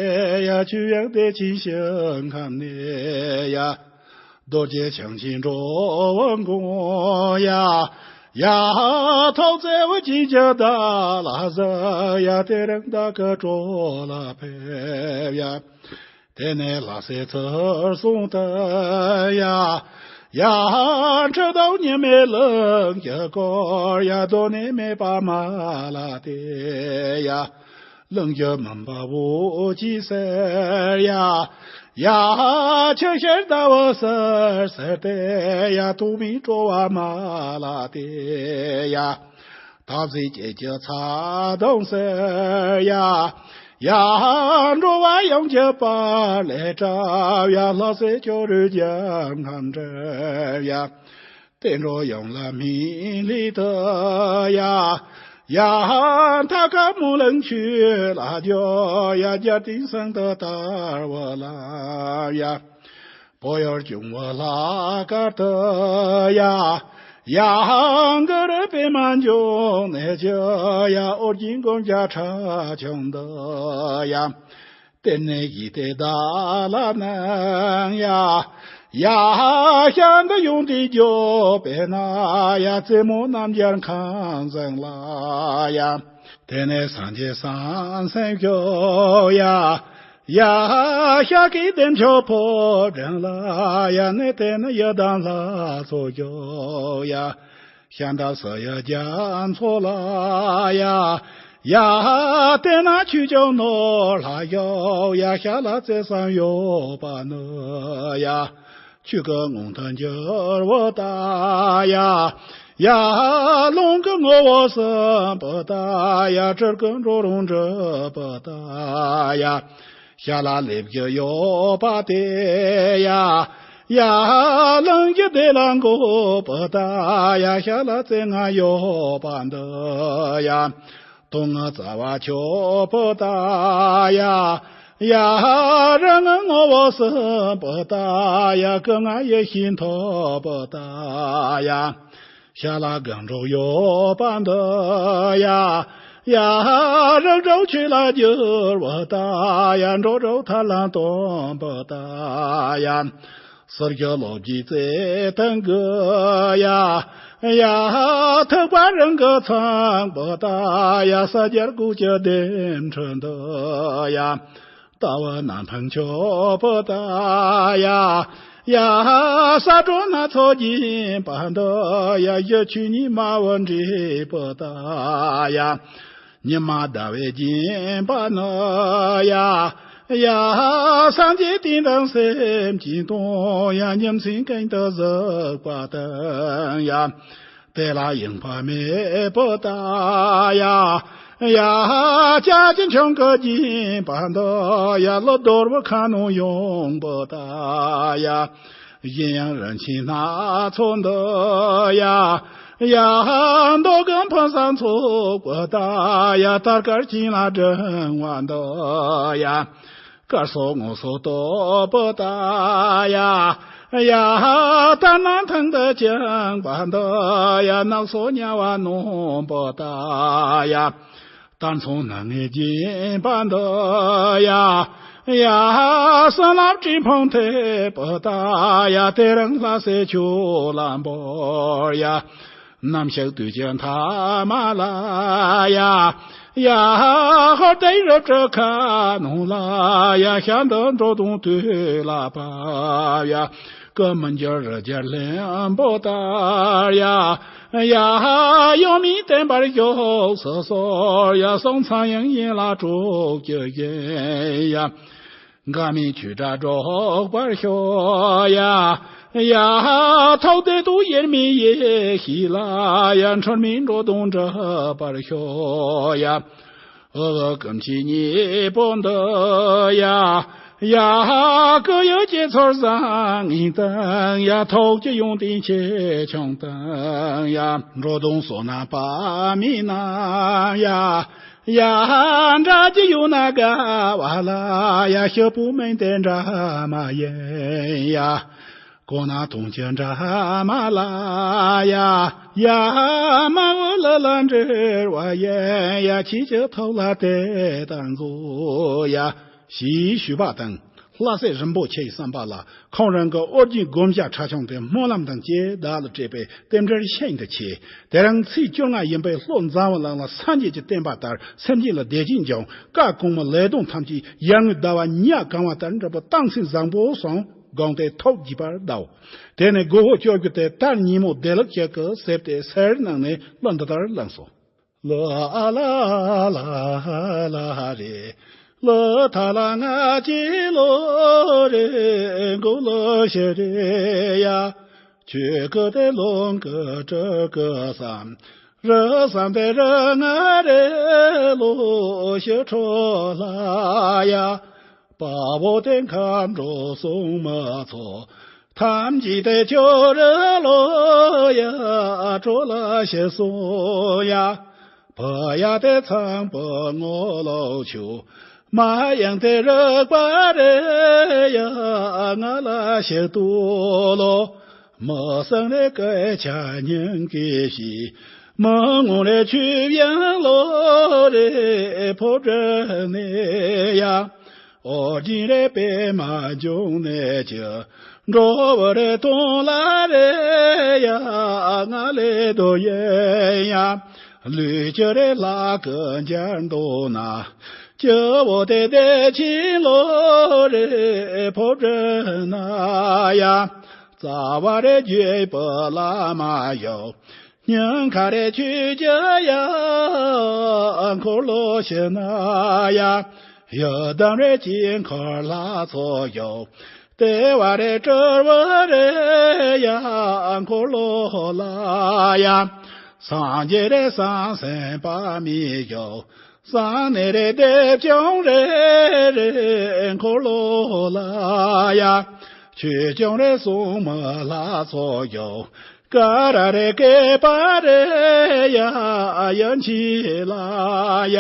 ཡ། ཆུ་ཡང་དེ་ཆིན་ཤང་ཁམ་ནེ་ཡ། རྡོ་རྗེ་ཆང་ཆིན་འགྲོ་བ་འགོང་ཡ། ཡ་ཧ་ཐོག་བརྩེ་བ་ཅི་བྱ་ད་ལ་ཟ་ཡ། དེ་རིང་ད་ཀ་གྲོ་ལ་ཕེབས་ཡ། དེ་ནས་ལྷ་སའི་ཚུར་སོང་ད་ཡ། ཡ། ཁྲི་དང་ཉི་མའི་གླིང་གི་སྐོར་ཡ། གདོད་ནས་མེད་པ་མ་ལ་དེ་ཡ། གླིང་བཞི་མུན་པ་འོད་ཀྱི་ཟེར་ཡ། ཡ། ཆུ་ཤེལ་ཟླ་བ་གསལ་གསལ་དེ་ཡ། ཐོག་མའི་སྤྲོ་བ་མ་ལ་དེ་ཡ། ཐབས་ཟད་བྱེད་ཀྱི་ཚ་གདུང་ཟེར་ཡ། ཡ། འགྲོ་བ་ཡོངས་ཀྱི་དཔལ་ལས་གྲུབ་ཡ། ལྷ་སྲས་ཅོག་རོའི་རྒྱལ་ཁམས་འགྲིབ་ཡ། བསྟན་འགྲོ་ཡོངས་ལ་སྨིན་ལེགས་དུ་ཡ། ཡ། མཐའ་དཀར་སྨོན་ལམ་ཆོས་ལ་སྦྱོར་ཡ། རྒྱལ་བསྟན་སེང་དུ་དར་བ་ལ་ཡ། བོད་ཡུལ་སྐྱོང་བ་ལྷ་དཀར་དུ་ཡ། ཡ། གུ་རུ་པདྨ་འབྱུང་གནས་ཀྱི་ཡ། ཨོ་རྒྱན་མགོན་སྐྱབས་ཁྲ་ཆུང་དུ་ཡ། བསྟན་གནས་ཞིག་སྟེ་བདག་ལ་གནང་ཡ། ཡ། ཤིན་ཏུ་ཡོངས་འདུས་འཇོམས་པས་ན་ཡ། རྩེ་མོ་རྣམ་རྒྱལ་ཁང་བཟང་ལ་ཡ། དེ་ནས་སངས་རྒྱས་བྱང་སེམས་སྐྱོབ་ཡ། ཡ། ཤཱཀྱའི་བདེ་མཆོག་ཕོ་བྲང་ལ་ཡ། གནས་དེ་ན་ཡི་དམ་ལྷ་ཚོགས་སྐྱོབ་ཡ། ཤཱནྟ་ས་ཡ་རྒྱ་མཚོ་ལ་ཡ། ཡ། དེ་ན་ཆོས་སྐྱོང་ནོར་ལྷ་ཡོད་ཡ། ཤ་ལ་རྩེ་གསུམ་ཡོད་པ་ནི་ཡ། ཆོས་སྐུ་ངང་དུ་འགྱུར་བ་ལྟ་ཡ། ཡ། ལོངས་སྐུ་ངོ་བོ་གསུམ་པོ་ལྟ་ཡ། སྤྲུལ་སྐུ་འགྲོ་རུང་འགྲུབ་པ་ལྟ་ཡ། ཤ་ལ་ལེབ་བཞི་ཡོད་པ་དེ་ཡ། ཡ། གླིང་བཞི་བདེ་ལ་འགོད་པ་ལྟ་ཡ། ཤ་ལ་རྩེ་ལྔ་ཡོད་པ་འདི་ཡ། དོན་ལྔ་རྩ་བ་ཆོད་པ་ལྟ་ཡ། ཡ། རིམ་ལྔ་ངོ་བོ་གསུམ་པོ་ལྟ་ཡ། སྐུ་ལྔ་ཡེ་ཤེས་ཐོབ་པ་ལྟ་ཡ། ཤ་ལ་སྒང་དྲུག་ཡོད་པ་འདི་ཡ། ཡ། རིམ་དྲུག་ཆོས་ལ་བསྒྱུར་བ་ལྟ་ཡ། འགྲོ་དྲུག་ཐར་ལམ་སྟོན་པ་ལྟ་ཡ། ཟུར་བཞི་ལོ་རྒྱུས་རྩེ་གདུང་གི་ཡ། ཡ། ཐེག་པ་རང་གི་ཚངས་པ་ལྟ་ཡ། ས་སྐྱར་སྒོ་ཀྱི་ལྡེམ་འཕྲུ་འདི་ཡ། ལྟ་བ་རྣམ་འཕངས་ཆོད་པ་ལྟ་ཡ། ཡ། ས་དྲོ་སྣ་ཚོགས་འགྱིང་པ་འདི་ཡ། གཞི་ཆོས་ཉིད་སྨྲ་བར་འདྲིས་པ་ལྟ་ཡ། ཉི་མ་ཟླ་བས་བརྒྱན་པ་ནི་ཡ། ཡ། སངས་རྒྱས་བསྟན་དང་སེམས་ཅན་དོན་ཡ། ཉིན་མཚན་ཀུན་ཏུ་གཟིགས་པ་དང་ཡ། དེ་ལ་ཡེངས་པ་མེད་པ་ལྟ་ཡ། ཡ། བྱ་རྒྱལ་འཕྱོང་གི་བརྒྱན་པ་འདི་ཡ། ཀླུ་གདོལ་པ་ཁ་ནང་ཡོང་པ་ལྟ་ཡ། གཞན་ཡང་རིན་ཆེན་སྣ་ཚོགས་འདི་ཡ། ཡ། མདོག་གི་ཕུན་སུམ་ཚོགས་པ་ལྟ་ཡ། དར་དཀར་ཅན་ལ་བསྒྲེང་བ་འདི་ཡ། དཀར་སོགས་སྔོ་སོགས་སྟོབ་པོ་ལྟ་ཡ། ཡ། ལྟར་སྣང་ཐང་དུ་བཅིངས་པ་འདི་ཡ། ནག་སོགས་དམྱལ་བ་ནོན་པོ་ལྟ་ཡ། དར་མཚོན་སྣ་ལྔས་བརྒྱན་པ་འདི་ཡ། ཡ། བྱིན་རླབས་དྲི་ཕུང་ཐེབས་པོ་ལྟ་ཡ། དེ་རིང་ལྷ་སྲས་ཁྱོད་ལ་འབུལ་ཡ། ནམ་ཞིག་དུས་ཀྱི་མཐའ་མ་ལ་ཡ། ཡ། ཧོར་ཟླའི་རི་བྲག་ཁ་ནང་ལ་ཡ། ཞལ་འདི་འགྲོ་དོན་དུས་ལ་བབ་ཡ། སྐུ་མི་འགྱུར་རི་རྒྱལ་ལྷུན་པོ་ལྟར་ཡ། ཡ། ཡོད་མེད་བརྟན་པར་བཞུགས་སུ་གསོལ་ཡ། གསང་མཚམས་དབྱིངས་ཡན་ལ་སྤྲོ་གྱུར་ཅིག་ཡ། འགག་མེད་ཆོས་སྒྲ་སྒྲོག་པར་ཤོག་ཡ། ཡ། ཐོག་བདེ་སྡུག་དབྱེར་མེད་ཡེ་ཤེས་ལ་ཡ། འཁྲུལ་མེད་འགྲོ་དོན་འགྲུབ་པར་ཤོག་ཡ། འུ་འུ་ཀུན་གྱི་སྙིང་པོ་འདི་ཡ། ཡ། སྐུ་ཡི་དཀྱིལ་འཁོར་བཟང་ངན་དང་ཡ། ཐུགས་ཀྱི་ཡོན་ཏན་ཆེ་ཆུང་དང་ཡ། འགྲོ་དོན་བསོད་ནམས་དཔག་མེད་རྣམས་ཡ། ཡ། འདྲ་རྒྱུ་ཡོད་ན་དགའ་བ་ལ་ཡ། ཤོག་བུ་སྨིན་དེ་འདྲ་མ་ཡིན་ཡ། གོང་ན་དོན་གྱི་འདྲ་མ་ལ་ཡ། ཡ། མ་འོངས་ལ་ལ་འབྲེལ་བ་ཡིན་ཡ། ཁྱེད་ཀྱི་ཐུགས་ལ་དེ་ལྟར་མཛོད་ཡ། ཞེས་ཞུས་པ་དང་། ལྷ་སྲས་རིན་པོ་ཆེའི་བསམ་པ་ལ་ཁོང་རང་གི་ཨོ་རྒྱན་དགོངས་ཞག་ཁྲ་ཆུང་དེ་སྨོན་ལམ་དང་བཅས་བདག་ལ་སྤྲད་པའི་རྟེན་འབྲེལ་ཤིན་ཏུ་ཆེ། དེ་རིང་ཚེས་བཅོ་ལྔ་ཡིན་པས་ལྷོ་འཛམ་བུ་གླིང་ལ་སངས་རྒྱས་ཀྱི་བསྟན་པ་དར། སེམས་ཅན་ལ་བདེ་སྐྱིད་འབྱུང་། བཀའ་གོང་མའི་ལས་དོན་ཐམས་ཅད་ཡར་ངོའི་ཟླ་བ་ཉ་གང་བ་ལྟར་འགྲུབ་པའི་རྟགས་མཚན་བཟང་པོ་སོང་། དགོངས་ཏེ་ཐོག་བགྱིས་པར་གདའོ། དེ་ནས་མགོ་བོ་བཅོས་གྱུར་ཏེ་མཐར་ཉིན་མོ་བདེ་ལེགས་ཞིག་གི་གསེབ་ཏེ་གསེར་ནང་ནས་བློ་འདི་ལྟར་བླངས་སོ། ལ་ལ་ལ་ལ་རེ། ལ་ཐ་ལ་ང་ཅི་ལོ་རེ། མགོ་ལོ་ཤི་རེ་ཡ། ཆོས་སྐུ་དེ་ལོང་གི་སྤྲུལ་སྐུ་བསམ། རི་བསམ་དེ་རི་ང་རེ་ལོ་ཤི་ཁྲོ་ལ་ཡ། དཔའ་བོ་དེ་མཁའ་འགྲོ་སྲུང་མ་ཚོ། ཐམས་ཅད་དེ་ཁྱོད་རི་ལོ་ཡ་ཁྲོ་ལ་ཤི་སོང་ཡ། བུ་ཡ་དེ་ཚངས་པའི་ངོ་ལོག་ཆུ། མ་ཡང་དེ་རིག་པ་རེ་ཡ་ང་ལ་ཤི་དུ་ལོ། མི་སང་རེ་སྐད་ཆ་སྙིང་གི་ཤི། མི་ངོ་རེ་ཆུ་ཡང་ལོ་རེ་ཕོ་བྲང་ནས་ཡ། ཨོ་རྒྱན་རེ་པད་མ་འབྱུང་གནས་ཀྱི། འགྲོ་བ་རེ་དོན་ལ་རེ་ཡ་ང་ལས་དོ་ཡེ་ཡ། ལུས་ཀྱི་རེ་ལྷ་གི་འཇའ་འདོ་ན། སྐྱེ་བོ་དེ་བདེ་ཆེན་ལོ་རེ་ཕོ་བྲང་ན་ཡ། རྩ་བ་རེ་བརྒྱུད་པའི་བླ་མ་ཡོད། སྙིང་ཁ་རེ་ཆོས་ཀྱི་ཡ་འཁོར་ལོ་ཞིག་ན་ཡ། ཡི་དམ་རེ་དཀྱིལ་འཁོར་ལྷ་ཚོགས་ཡོད། ལྟེ་བ་རེ་སྤྲུལ་བ་རེ་ཡ་འཁོར་ལོ་ལ་ཡ། སངས་རྒྱས་རེ་བྱང་སེམས་དཔག་མེད་ཡོད། གསང་གནས་རེ་བདེ་སྐྱོང་རེ་རེ་འཁོར་ལོ་ལ་ཡ། ཆོས་སྐྱོང་རེ་སྲུང་མ་ལྷ་ཚོགས་ཡོད། ཀ་ར་རེ་བསྐལ་པ་རེ་ཡ་ཡན་ཆད་ལ་ཡ།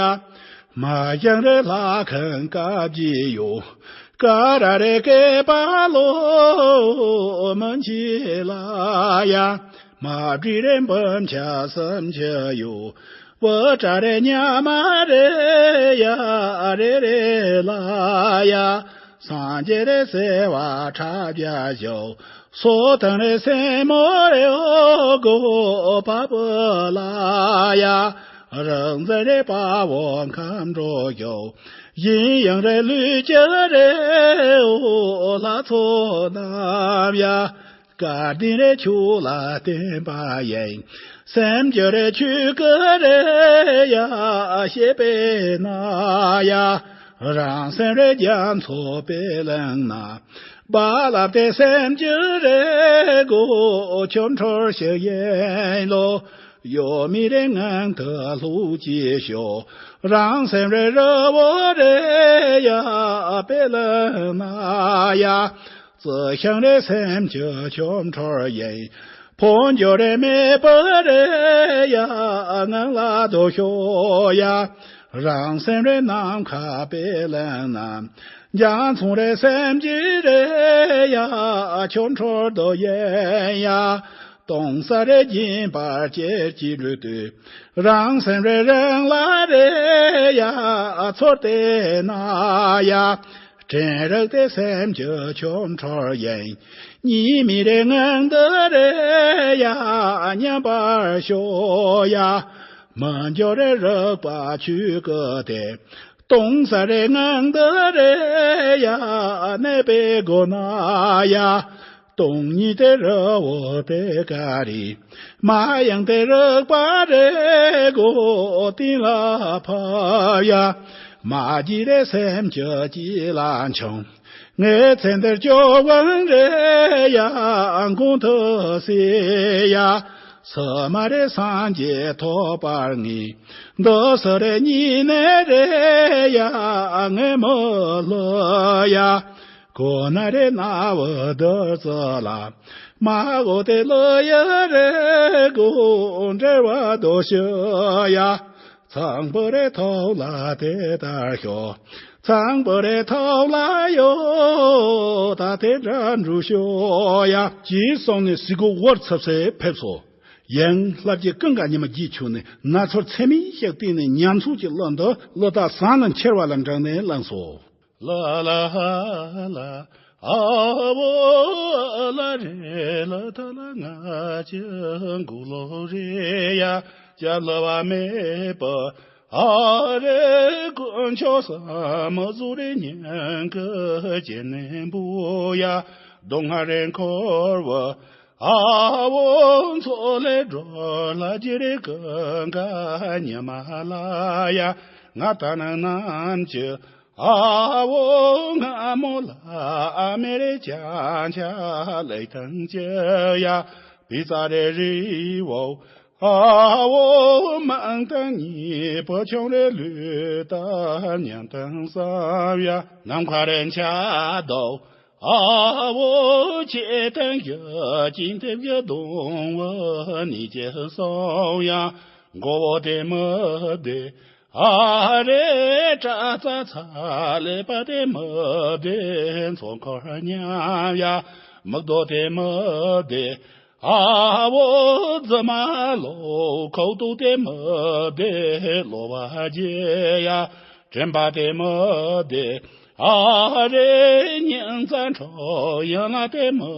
མ་ཡང་རེ་ལྷ་ཁང་བཀའ་བརྒྱད་ཡོད། ཀ་ར་རེ་བསྐལ་པ་ལོ་མན་ཆད་ལ་ཡ། མ་བྲིས་རེ་འབུམ་ཆ་སུམ་ཅུ་ཡོད། བུ་ཏྲ་རེ་ཉ་མ་རེ་ཡ་རེ་རེ་ལ་ཡ། སངས་རྒྱས་རེ་སེ་བ་ཕྲག་བརྒྱ་བཞུགས། སོ་ཐང་རེ་སེན་མོ་རེ་འོ་གོ་པ་པོ་ལ་ཡ། རང་བཙན་རེ་དཔའ་བོ་མཁའ་འགྲོ་བཞུགས། ཡིན་ཡང་རེ་ལུས་ཀྱི་རེ་འོ་ལྷ་ཚོགས་རྣམས་ཡ། སྐལ་ལྡན་རེ་ཆོས་ལ་བརྟེན་པ་ཡིན། སེམས་ཀྱི་རེ་ཆོས་སྐུ་རེ་ཡ་ཤེས་པས་ན་ཡ། རང་སེམས་རེ་རྒྱ་མཚོ་པའི་ལམ་ན། རྦ་རླབས་དེ་སེམས་ཀྱི་རེ་སྒོ་ཆོ་འཕྲུལ་ཞིག་ཡིན་ལོ། ཡོད་མེད་རེ་ངང་དུ་ལྷུག་ཅེས་ཤོག། རང་སེམས་རེ་རི་བོ་རེ་ཡ་པའི་ལམ་ན་ཡ། རྩི་ཤིང་རེ་སེམས་ཀྱི་ཆོ་འཕྲུལ་ཡིན། འཕོ་འགྱུར་རེ་མེད་པ་རེ་ཡ་ངང་ལ་སྡོད་ཤོག་ཡ། རང་སེམས་རེ་ནམ་མཁའ་པའི་ལམ་ན། རྒྱ་མཚོ་རེ་སེམས་ཀྱི་རེ་ཡ་ཆོ་འཕྲུལ་དུ་ཡིན་ཡ། སྟོང་གསལ་རེ་སྦྱིན་པར་སྐྱེལ་གྱི་འགྲོ་དུས། རང་སེམས་རེ་རང་ལ་རེ་ཡ་ཚོར་ཏེ་ན་ཡ། དྲན་རིག་དེ་སེམས་ཀྱི་ཆོ་འཕྲུལ་ཡིན། གཉིས་མེད་རེ་ངང་དུ་རེ་ཡ་མཉམ་པར་ཤོག་ཡ། མི་འགྱུར་རེ་རིག་པ་ཆོས་སྐུ་དེ། སྟོང་གསལ་རེ་ངང་དུ་རེ་ཡ་གནས་པའི་སྒོ་ན་ཡ། སྟོང་ཉིད་དེ་རི་བོ་པེ་ཀ་རི། མ་ཡང་དེ་རིག་པ་རེ་སྒོ་གཏིང་ལ་ཕབ་ཡ། མ་བརྗེད་རེ་སེམས་ཀྱི་དཀྱིལ་ལ་མཆོང་། ངའི་མཚན་དེར་སྐྱོབ་དབང་རེ་ཡ་གོང་དུ་གསལ་ཡ། སུ་མ་རེ་སངས་རྒྱས་ཐོབ་པར་ངེས། འདི་སུ་རེ་ཉིད་ནས་རེ་ཡ་ངས་མི་བསླུ་ཡ། གོ་ན་རེ་རྣ་བའི་བདུད་རྩི་ལ། མ་གོ་དེ་བསླུ་ཡ་རེ་གོ་འབྲེལ་བ་དོ་ཞུ་ཡ། ཚངས་པོ་རེ་ཐོག་ལ་དེ་ལྟར་ཤོག། ཚངས་པོ་རེ་ཐོག་ལ་ཡོད་ད་དེ་འདྲ་འགྲུབ་ཤོག་ཡ། ཅེས་གསུངས་ནས་གཟིགས་སྒོ་བར་ཚུབ་སེ་ཕེབས་སོ། ཡང་ལྷ་བརྒྱ་ཀུན་དགའ་ཉི་མ་བརྒྱད་ཆོས་ནས་ན་ཚོར་ཚད་མེད་ཞིག་བསྟན་ནས་ཉམས་ཚོགས་ཀྱི་བློ་འདི་བློ་ཐག་ཟང་ལ་འཁྱེར་བ་ལ་འབྲངས་ནས་བླངས་སོ། ལ་ལ་ལ། ཨ་བོ་ལ་རེ་ལ་ད་ལ་ང་ཅི་མགོ་ལོག་རེ་ཡ་ཅ་ལ་བ་མེད་པ། ཨ་རེ་དཀོན་མཆོག་ས་མ་ཟུ་རེ་ཉན་གི་ཅི་ནས་འབུ་ཡ། སྡུག་བསྔལ་རེ་འཁོར་བའི་ཨ་བོ་མཚོ་ལས་སྒྲོལ། ལྷ་རྒྱལ་རེ་ཀུན་དགའ་ཉི་མ་ལ་ཡ། ང་ད་ནང་ནམ་གྱི་ཨ་བོ་སྔ་མོ་ལ། ཨ་མེ་རེ་ཅང་ཆ་ལེགས་ཐང་ཅི་ཡ། བི་ཙ་རེ་རི་བོ་ཨ་བོ་མང་དང་ཉེ། བུ་ཆུང་རེ་ལུས་ལྟར་ཉམས་དང་བསམ་ཡ། ནམ་མཁའ་རེ་འཆར་དོ་ཨ་བོ་ཆེ་དང་ཡ། ཅིང་ཐེབས་ཀྱི་གདོང་བ་ནི་ཅི་སོང་ཡ། མགོ་བོ་དེ་མི་བདེ་ཨ་རེ་སྐྲ་རྩ་ཚ། ཀླད་པ་དེ་མི་བདེ་མཚོ་འཁོར་མཉམ་ཡ། མིག་རྡོ་དེ་མི་བདེ་ཨ་བོ་རྫི་མ་ལོ། ཁོག་སྟོད་དེ་མི་བདེ་གློ་བ་རྒྱས་ཡ། དྲན་པ་དེ་མི་བདེ་ཨ་རེ་སྙིང་རྩ་འཕྲོག་ཡན་ལག་དེ་མི་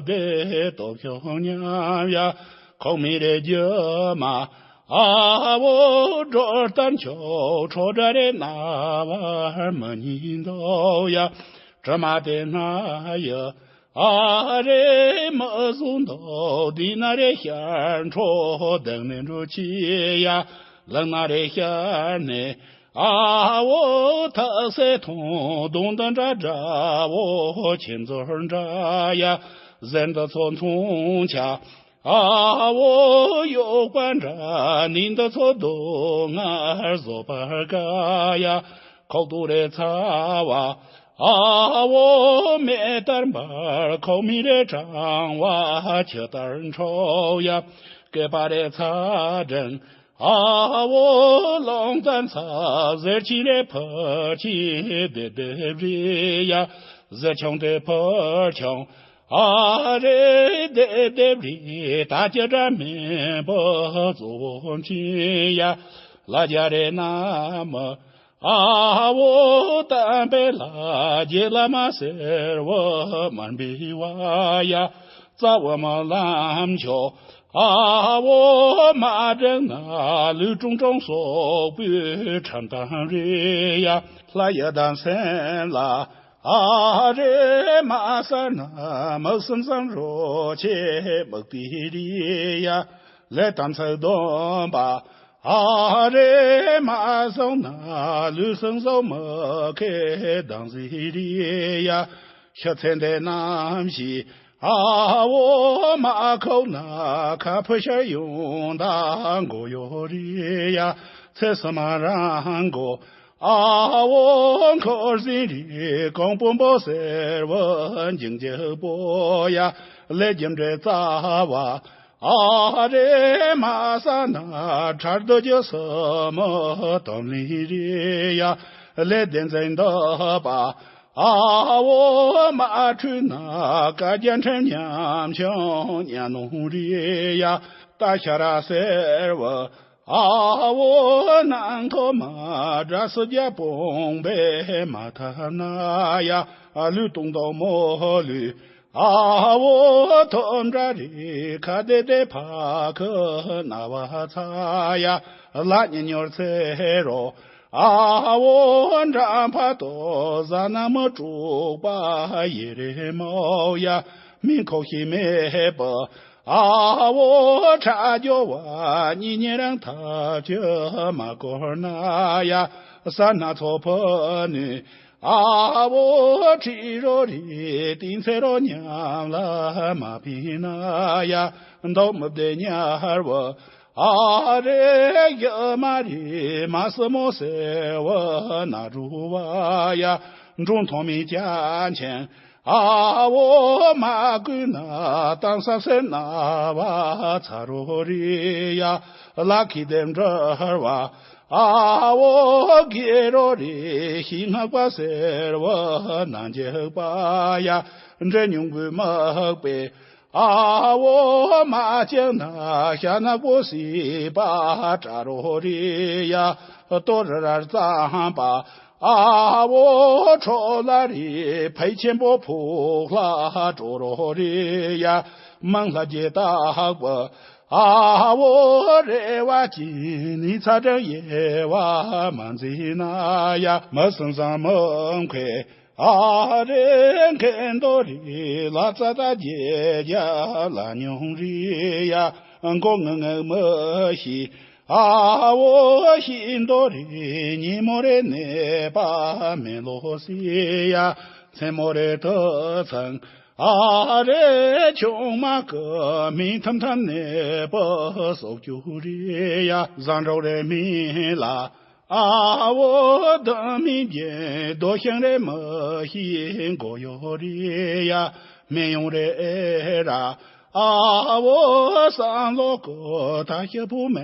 བདེ་སྟོབས་ཤུགས་མཉམ་ཡ། ཁོག་མིག་རེ་རྒྱུ་མ་ཨ་བོ་སྒྲོ་ལྟར་འཁྱོག་ཁྲོ་དགྲ་རེ་རྣ་བར་མི་སྙན་འདུག་ཡ། དྲི་མ་དེ་སྣ་ཡི་ཨ་རེ་མི་བཟུང་འདུག་དེ་ན་རེ་ཤར་འཕྲོ་གདོང་ནས་འགྲོ་ཆེ་ཡ། ལག་ན་རེ་ཤར་ནས་ཨ་བོ་ཐག་སེ་ཐོང་གདོང་དུ་འདྲ་འདྲ་བོ་ཁྱེད་ཚོར་འདྲ་ཡ། གཟེར་འདི་ཚོ་མཚུངས་ཆ་ཨ་བོ་གཡོག་པ་འདྲ། ནི་འདི་ཚོ་སྡུག་བསྔལ་བཟོད་པར་དཀའ་ཡ། ཁོག་སྟོད་རེ་ཚ་བ་ཨ་བོ་མེ་ལྟར་འབར། ཁོག་མིག་རེ་གྲང་བ་ཆུ་ལྟར་འཁྲུག་ཡ། སྐེད་པ་རེ་ཚ་འགྲེང་ཨ་བོ་རླུང་རྟ་འཚབ། གཟེར་ཆེན་རེ་འཕུར་ཆེན་རྡེབ་རྡེབ་རེད་ཡ། གཟེར་ཆུང་དེ་འཕུར་ཆུང་ཨ་རེ་རྡེབ་རྡེབ་རེད། ད་ཅི་འདྲ་མིན་པ་གཙོ་བོ་མཁྱེན་ཡ། ལ་རྒྱ་རེ་ན་མི་ཨ་བོ་བསྟན་པའི་ལྷ། རྗེ་བླ་མ་ཟེར་བ་མར་འབུལ་བ་ཡ། རྩ་བ་མ་ལམ་མཆོག་ཨ་བོ་མ་འགྲིག་ན། ལུས་ཀྲུང་ཀྲུང་སོག་པོའི་ཁྲམ་ཐང་རེད་ཡ། ལྷ་ཡི་དམ་སེམས་ལ་ཨ་རེ་མ་གསལ་ན། མི་སེམས་བཟང་རོ་ཆེ་མིག་དཔེ་རེད་ཡ། ལས་དམ་ཚིག་སྡོམ་པ་ཨ་རེ་མ་བཟང་ན། ལུས་སེམས་བཟང་མི་ཁེ་དང་ཟེར་རེད་ཡ། ཤ་ཚན་དེ་རྣམ་ཤེས་ཨ་བོ་མ་ཁོག་ན། ཁ་ཕུ་ཤར་ཡོང་ད་མགོ་ཡོ་རེད་ཡ། ཚེ་སྲིད་མ་རང་མགོ་ཨ་བོ་འཁོར་ཟིན་རེད། གོང་བུ་འབོ་ཟེར་བ་འཇིང་རྒྱུ་པོ་ཡ། ལས་རྒྱུ་འབྲས་རྩ་བ་ཨ་རེ་མ་ས་ན། ཁྲར་དུ་རྒྱུ་སུ་མི་དོམ་ལི་རེད་ཡ། ལས་བདེན་འཛིན་འདོད་པ་ཨ་བོ་མ་འཁྲུལ་ན། བཀའ་རྒྱ་ཕྲན་ཉམ་ཆུང་ཉམ་ནོ་རེད་ཡ། རྟ་ཤ་ར་ཟེར་བ་ཨ་བོ་ནང་ཐོག་མ། དགྲ་སུ་རྒྱ་སྤོང་པས་མ་ཐབས་ན་ཡ། ལུས་སྟོང་དང་མོ་ལུས་ཨ་བོ་ཐོབ་འདྲ་རེད། ཁ་བདེ་བདེ་ཕ་ཁུ་ན་བ་ཚ་ཡ། ལ་ཉི་ཉོར་ཚེ་རོ་ཨ་བོ་འདྲ་ཕ་ཏོ། ཟ་ན་མི་དཀྲུག་པ་ཡེ་རེ་མོ་ཡ། མི་ཁོག་ཤི་མེད་པ་ཨ་བོ་ཁྲ་རྒྱོ་བ། གཉིས་གཉིས་རང་ཐག་ཆོད་མ་སྐོར་ན་ཡ། ས་སྣ་ཚོགས་ཕུ་ནུས་ཨ་བོ་ཁྲི་རོ་རི། ཏིང་ཚེ་རོ་ཉམས་ལ་མ་ཕིན་ན་ཡ། མདོག་མི་བདེ་ཉར་བ་ཨ་རེ་ཡ་མ་རེ། མ་སྲུ་མོ་ཟེར་བ་ན་རུ་བ་ཡ། འབྲོང་ཐོང་མི་ཅན་ཆེན་ཨ་བོ་མ་ཀུན་ན། གཏམ་ས་སེར་ན་བ་ཚ་རོ་རི་ཡ། ལ་ཁི་དེ་འབྲར་བ་ཨ་བོ་གེ་རོ་རི། ཤི་སྔགས་པ་ཟེར་བ་ན་འཇིགས་པ་ཡ། འདྲེ་ཉུང་པོའི་དམག་པས་ཨ་བོ་མ་བཅིངས་ན། ཤ་ནག་པོ་སྲིད་པ་དྲ་རོ་རི་ཡ། ལྟོ་རི་ར་རྩམ་པ་ཨ་བོ་ཁྲོ་ལ་རི། ཕལ་ཆེན་པོ་ཕུག་ལ་དྲོ་རོ་རི་ཡ། མང་ལྷ་རྗེ་བཏགས་པ་ཨ་བོ་རེ་བ་ཅན་ནི། ཚ་གྲང་ཡེ་བ་མ་འཛིན་ན་ཡ། མི་སེམས་བཟང་མི་མཁས་ ཨ་རེ་མཁན་རྡོ་རི་ལ་ཙ་ད་རྗེ་རྒྱ་ལ་ཉུང་རི་ཡ། མགོ་ངུ་ངུ་མི་ཤི་ཨ་བོ་ཤི་རྡོ་རི་ཉི་མོ་རེ་ནེ་པ་མེ་ལོ་སི་ཡ། མཚན་མོ་རེ་ཏུ་ཚང་ཨ་རེ་ཆུང་མ་ཀི་མི་ཐམ་ཐམ་ནེ་པ་སོག་ཅུ་རི་ཡ། ཟ་འགྲོ་རེ་མི་ལ། ཨ་བོ་དུ་མི་རྒྱན་རྡོ་ཤིང་རེ་མི་ཤི་མགོ་ཡོ་རི་ཡ། མེ་ཡོང་རེ་ཨེ་ར་ཨ་བོ་སང་ལོ་ཀོ་ད་ཤི་བུ་མེ་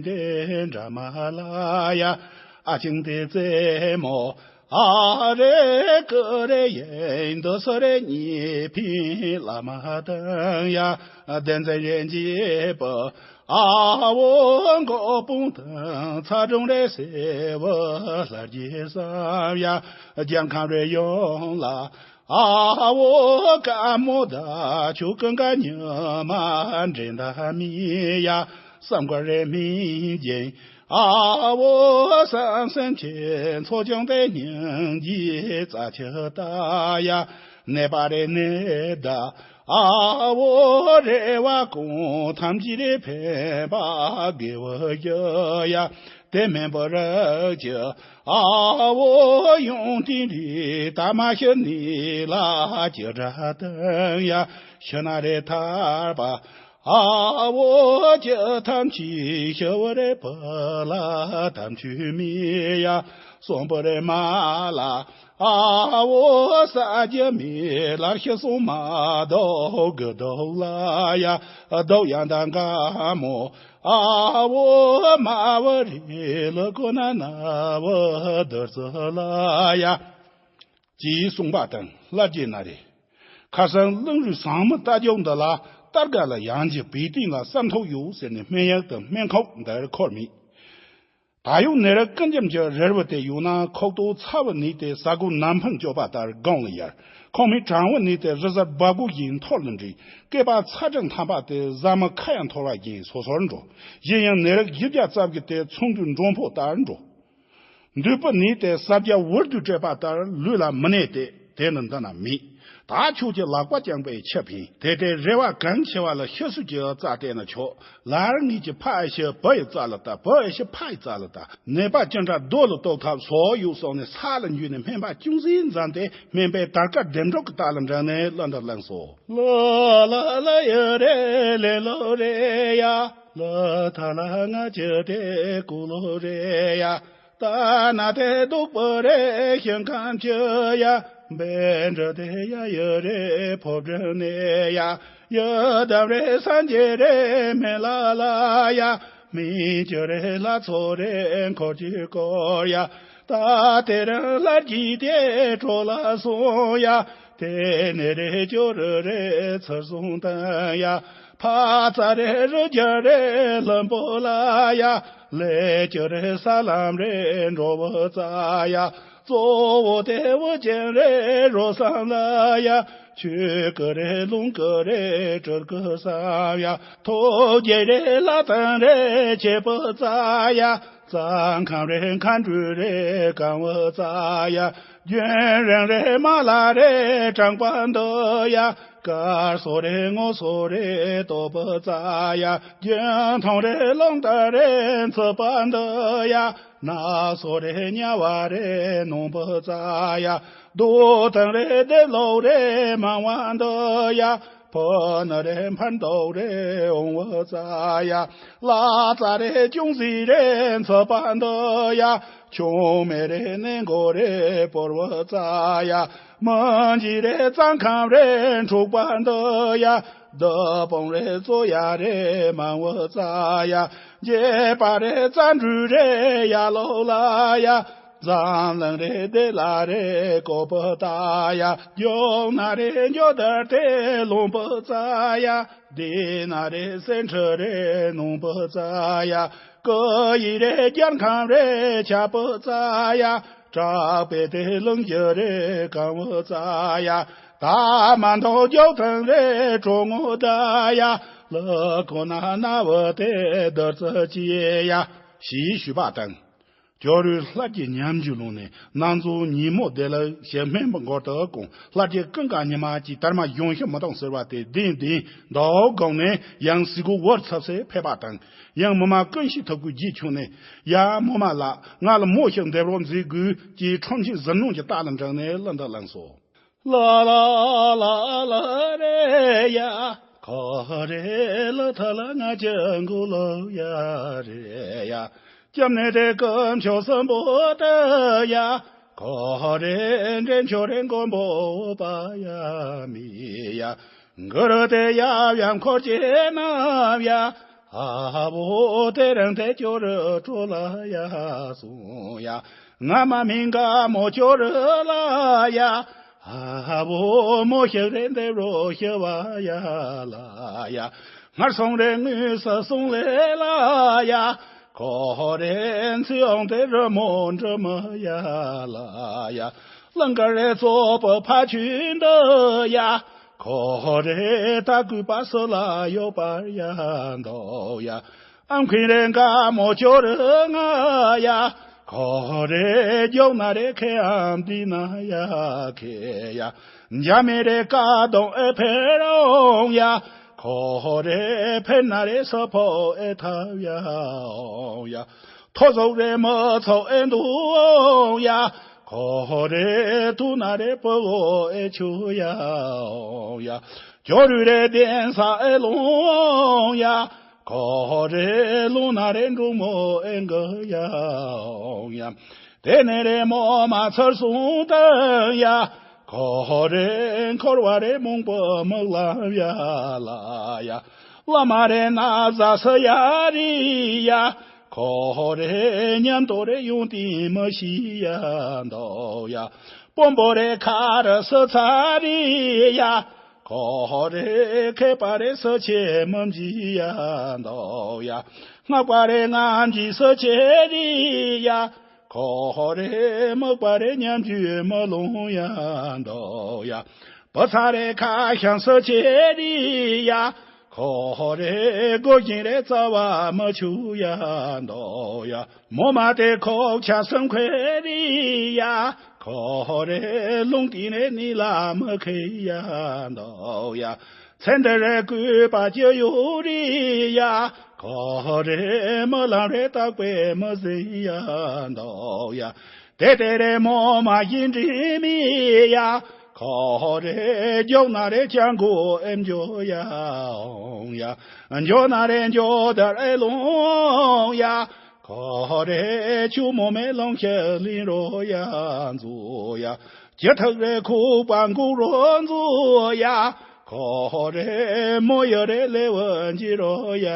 དེ་འདྲ་མ་ལ་ཡ། ཨ་ཅིང་དེ་རྩེ་མོ་ཨ་རེ་ཀི་རེ་ཡེ་འདི་སོ་རེ་གཉིས་ཕིན་ལ་མ་དང་ཡ། བདེན་འཛིན་རེ་འཇིབ་པ། ཨ་བོ་མགོ་དཔུང་དང་ཚ་གྲང་རེ་སེ་བ་ལྷར་གྱིས་བསམ་ཡ། རྒྱལ་ཁམས་རེ་ཡོང་ལ། ཨ་བོ་དཀའ་མོ་ད་ཆུ་ཀུན་དཀའ་ཉི་མ་འདྲེན་ད་མི་ཡ། བསམ་དཀའ་རེ་མི་རྒྱན། ཨ་བོ་བསམ་སེམས་ཆེ་མཚོ་བྱང་དེ་སྙིང་རྗེ་རྩ་ཆེ་ལྟ་ཡ། ནད་པ་རེ་ནད་ད། ཨ་བོ་རེ་བ་ཀུན་ཐམས་ཅད་རེ་ཕན་པ་དགེ་བ་ཡ། དེ་མེན་པ་རག་ཅི་ཨ་བོ་ཡོང་དེ་རི་ད་མ་ཤི་ནི་ལ་ཅི་དྲ་དང་ཡ། ཤི་ན་རེ་ཐར་པ་ཨ་བོ་ཅི་ཐམས་ཅད་ཤི་བ་རེ་པ་ལ་དམ་ཆོས་མི་ཡ། གསོན་པོ་རེ་མ་ལ། ཨ་བོ་ས་རྒྱ་མི་ལར་ཤི་སོང་མ་དོ་གི་དོ་ལ་ཡ། དོ་ཡ་འདང་ག་མོ་ཨ་བོ་མ་བ་རི་ལ་ཀོ་ན་ན་བ་དར་ཙ་ལ་ཡ། ཅེས་གསུངས་པ་དང་ལྷ་རྗེ་ན་རེ། ཁ་སང་གླིང་རུ་ཟངས་མི་རྟ་རྒྱུག་འདི་ལ་སྟར་ག་ལ་ཡང་རྒྱུ་བེ་ཏིང་ལ་བསམ་ཐོག་ཡོད་ཟེར་ནས་སྨན་ཡག་དང་སྨན་ཁོག་འདིར་འཁོར་མེད། ད་ཡོད་ནད་རིགས་ཀུན་འཇམ་གྱི་རིལ་བུ་དེ་ཡོད་ན་ཁོག་ཏོ་ཚ་བུ་ནས་ཏེ་ས་གོ་ནམ་འཕང་སྐྱོད་པ་ལྟར་སྒང་ལ་ཡར། ཁོག་མའི་གྲང་བུ་ནས་ཏེ་རི་གཟར་སྦ་གོ་ཡིན་འཐོར་ལ་འདྲི། སྐེད་པ་ཚ་གྲང་ཐམ་པ་དེ་ཟ་མ་ཁ་ཡང་འཐོར་བ་ཡིན་སོ་སོར་འགྲོ། གཞན་ཡང་ནད་རིགས་བཞི་བརྒྱ་རྩ་བརྒྱད་དེ་ཚོང་འདུས་མགྲོན་པོ་ལྟར་འགྲོ། འདོད་པ་ནས་ཏེ་ས་བརྒྱ་བུར་དུ་བྲེད་པ་ལྟར་ལུས་ལ་མི་གནས་ཏེ། དེ་ནི་འདི་ན་མེད། ད་ཁྱོད་ཀྱི་ལག་པ་བརྐྱངས་པའི་ཆབ་ཡིན། དེ་ལྟའི་རེ་བ་གང་ཆེ་བ་ལ་ཤི་སོས་ཀྱི་རྩ་སྟེ་ན་ཆོག་ལར་ངེད་ཀྱི་ཕ་ཨེ་ཤི་བུ་ཡི་རྩ་ལ་ལྟ། བུ་ཨེ་ཤི་ཕ་ཡི་རྩ་ལ་ལྟ། ནད་པ་ཅི་འདྲ་རྡོ་ལ་གཏོགས་ཐབས་སོགས་ཡོད་སོང་ནས་ས་ལ་འཇུས་ནས་སྨན་པ་ཅུང་ཟད་མཛད་དེ་སྨན་པའི་དར་དཀར་ལྡེམ་འགྲོ་གི་རྟ་ལ་འདྲ་ནས་ལ་འདྲ་བླངས་སོ། ལ་ལ་ལ་ཡ་རེ་ལེ་ལོ་རེ་ཡ། ལ་ཐ་ལ་ང་ཅི་དེ་ཀུ་ལོ་རེ་ཡ། ཏ་ན་དེ་སྡུག་པོ་རེ་ཞིང་ཁམས་ཀྱི་ཡ། བེ་འདྲ་དེ་ཡ་ཡི་རེ་ཕོ་བྲང་ནས་ཡ། ཡི་དམ་རེ་སངས་རྒྱས་རེ་མེ་ལ་ལ་ཡ། མི་ཅི་རེ་ལྷ་ཚོགས་རེ་འཁོར་གྱིས་བསྐོར་ཡ། ཏ་དེ་རིང་ལྷར་གྱིས་དེ་གྲོ་ལ་སོང་ཡ། དེ་ནས་རེ་ཅོ་རི་རེ་ཚུར་སོང་དང་ཡ། ཕ་ཙ་རེ་རི་རྒྱ་རེ་ལྷུན་པོ་ལ་ཡ། ལས་ཀྱི་རེ་ས་ལམ་རེ་འགྲོ་བུ་ཙ་ཡ། གཙོ་བོ་དེ་བུ་ཅན་རེ་རོ་སམ་ལ་ཡ། ཆོས་ཀྱི་རེ་ལུང་གི་རེ་སྤྲུལ་སྐུ་སམ་ཡ། ཐོག་རྒྱལ་རེ་ལྷ་དང་རེ་ཆེ་བུ་ཙ་ཡ། རྩ་ཁམས་རེ་མཁའ་འགྲོ་རེ་གང་བུ་ཙ་ཡ། རྒྱུན་རིང་རེ་མ་ལ་རེ་དྲང་པ་འདུ་ཡ། དཀར་སོ་རེ་སྔོ་སོ་རེ་སྟོབས་པོ་ཙ་ཡ། རྒྱུན་ཐུང་རེ་རླུང་རྟ་རེ་འཚུབ་པ་འདུ་ཡ། ནག་སོ་རེ་དམྱལ་བ་རེ་ནོངས་པོ་ཙ་ཡ། རྡོ་དང་རེ་བདེ་ལོག་རེ་མང་བ་འདུ་ཡ། ཕོ་ནི་རེ་འཕར་འདུག་རེ་འོང་བུ་ཙ་ཡ། ལ་ཙ་རེ་ཅུང་ཟིག་རེ་འཚུབ་པ་འདུ་ཡ། ཆུང་མེ་རེ་ནེ་མགོ་རེ་སྤོར་བུ་ཙ་ཡ། མི་འཇིགས་རེ་རྩ་ཁམས་རེ་འཁྲུག་པ་འདུ་ཡ། བདུད་དཔུང་རེ་རྩོད་ཡ་རེ་མང་བུ་ཙ་ཡ། འགྱེད་པ་རེ་རྩ་འགྲུལ་རེ་ཡ་ལོ་ལ་ཡ། འཛམ་གླིང་རེ་བདེ་ལ་རེ་ཀོ་པུ་ཏ་ཡ། མགྱོགས་ན་རེ་མགྱོགས་དར་ཏེ་ལོང་པུ་ཙ་ཡ། བདེ་ན་རེ་སེང་ཁྲི་རེ་ནོང་པུ་ཙ་ཡ། ཀུ་ཡི་རེ་རྒྱལ་ཁམས་རེ་ཆ་པུ་ཙ་ཡ། དྲག་པོའི་དེ་ལུང་གི་རེ་གང་བུ་ཙ་ཡ། ད་མ་མདོ་མགྱོགས་ཐང་རེ་གྲོ་ངོ་ད་ཡ། ལ་ཁོ་ན་ན་བུ་དེ་དར་ཙ་ཅི་ཡ། ཞེས་ཞུས་པ་དང་། ཇོ་རུའི་ལྷ་རྒྱལ་ཉམས་འགྱུར་ལོང་ནས། ནམ་གཟུགས་ཉིན་མོ་བདེ་ལ་ཞེས། སྨན་པ་མགོ་ཏུ་བསྐོངས། ལྷ་རྒྱལ་ཀུན་དགའ་ཉི་མ་གཅིག་དར་མ་གཞོན་ཤིང་མི་གཏོང་ཟེར་བ་དེ་བདེན་བདེན་འདུག་དགོངས་ནས། ཡང་གཟིགས་སྐོར་བར་ཚབ་སེ་ཕེབས་པ་དང་། ཡང་མི་མ་ཀུན་ཤེས་ཐུབ་ཀྱི་རྗེས་ཆུང་ནས། ཡ་མོ་མ་ལགས། ང་ལ་མོ་ཞིག་འདེབས་རོགས་མཛད་དགོས། ཅེས་ཁྲོམ་ཆེན་ཟུར་སྣོན་གྱི་ལྟག་ལ་འབྲངས་ནས་གླུ་འདི་བླངས་སོ། ལ་ལ་ལ་ལ་རེ་ཡ། ཁོ་རེ་ལ་ཐ་ལ་ང་ཅི་མགོ་ལོ་ཡ་རེ་ཡ། སྐྱབས་གནས་དེ་སྐུ་མཆོག་གསུམ་པོ་དེ་ཡ། ཁོ་རེ་འདྲེན་མཆོག་རེ་མགོན་པོ་པ་ཡ་མི་ཡ། གུ་རུ་དེ་ཡབ་ཡང་འཁོར་གྱི་རྣམས་ཡ། ཨ་བོ་དེ་རིང་དེ་ཇོ་རུ་སྤྲོ་ལ་ཡ་སོང་ཡ། ང་མ་མིན་དགའ་མོ་ཇོ་རུ་ལ་ཡ། ཨ་བོ་མོ་ཞིག་རེ་འདེབས་རོགས་ཞུ་བ་ཡ་ལ་ཡ། སྔར་སོང་རེ་དངོས་སུ་སོང་ལེ་ལ་ཡ། ཁོ་རེ་ཚུར་འོང་དེ་རི་མོ་འབྲི་མི་ཡ་ལ་ཡ། གླིང་དཀར་རེ་ཙོག་པུ་ཕ་ཆུ་འདི་ཡ། ཁོ་རེ་ད་གུས་པ་སུ་ལ་ཡོད་པར་ཡ་འདུག་ཡ། ཨམ་ཁུན་རེ་དགའ་མོ་ཇོ་རུ་ང་ཡ། ཁོ་རེ་རྒྱུག་ན་རེ་ཁེ་ཨམ་བསྡད་ན་ཡ་ཁེ་ཡ། འཇའ་མེད་རེ་ཀ་གདོང་ཨེ་འཕེར་འོང་ཡ། ཁོ་རེ་འཕེར་ན་རེ་ས་ཕོ་ཨེ་ཐབ་ཡ་འོང་ཡ། ཐོ་ཟོག་རེ་མི་ཚོགས་ཨེ་འདུག་འོང་ཡ། ཁོ་རེ་དུ་ན་རེ་པོ་ཨེ་ཆུ་ཡ་འོང་ཡ། ཇོ་རུ་རེ་གདན་ས་ཨེ་ལོང་འོང་ཡ། ཁོ་རེ་ལུང་ན་རེ་འབྲུག་མོ་ཨེ་འགུ་ཡ་འོང་ཡ། དེ་ནས་རེ་མོ་མ་ཚར་སོང་དང་ཡ། ཁོ་རེ་འཁོར་བ་རེ་མང་པོ་མི་ལ་ཡ་ལ་ཡ། བླ་མ་རེ་ན་བཟའ་སུ་ཡ་རི་ཡ། ཁོ་རེ་མཉམ་དུ་རེ་ཡོང་དེ་མི་ཤི་ཡ་འདུག་ཡ། དཔོན་པོ་རེ་ཁ་རུ་སུ་ཚ་རི་ཡ། ཁོ་རེ་མཁས་པ་རེ་སུ་ཆེ་མི་འཇི་ཡ་འདུག་ཡ། སྔགས་པ་རེ་ངན་འཇི་སུ་ཆེ་རི་ཡ། ཁོ་རེ་དམག་པ་རེ་ཉམས་རྒྱུས་མི་ལོང་ཡ་འདུག་ཡ། བུ་ཚ་རེ་ཁ་ཤང་སུ་ཆེ་རི་ཡ། ཁོ་རེ་སྒོ་ཤིང་རེ་རྩ་བ་མི་ཆུ་ཡ་འདུག་ཡ། མོ་མ་དེ་ཁོག་ཆ་སུམ་ཁོས་རི་ཡ། ཁོ་རེ་རླུང་དེ་ནས་ནི་ལ་མི་ཁེ་ཡ་འདུག་ཡ། ཚེ་འདི་རེ་གུས་པ་ཅི་ཡོད་རི་ཡ། ཁོ་རེ་མི་ལ་རེ་བརྟག་པའི་མི་ཟིན་ཡ་འདུག་ཡ། དེ་དེ་རེ་མོ་མ་ཡིན་དྲིན་མི་ཡ། ཁོ་རེ་འཇོག་ན་རེ་ཅང་གོ་ཨེམ་འཇོ་ཡ་འོང་ཡ། འཇོ་ན་རེ་འཇོ་དར་ཨེ་ལོང་ཡ། ཁོ་རེ་ཆུ་མོ་མེ་ལོང་ཤེ་ལིན་རོ་ཡ་འཛུ་ཡ། ཅི་ཐག་རེ་ཁུག་པ་འགུག་རོ་འཛུ་ཡ། ཁོ་རེ་མོ་ཡ་རེ་ལེ་བ་འཇི་རོ་ཡ་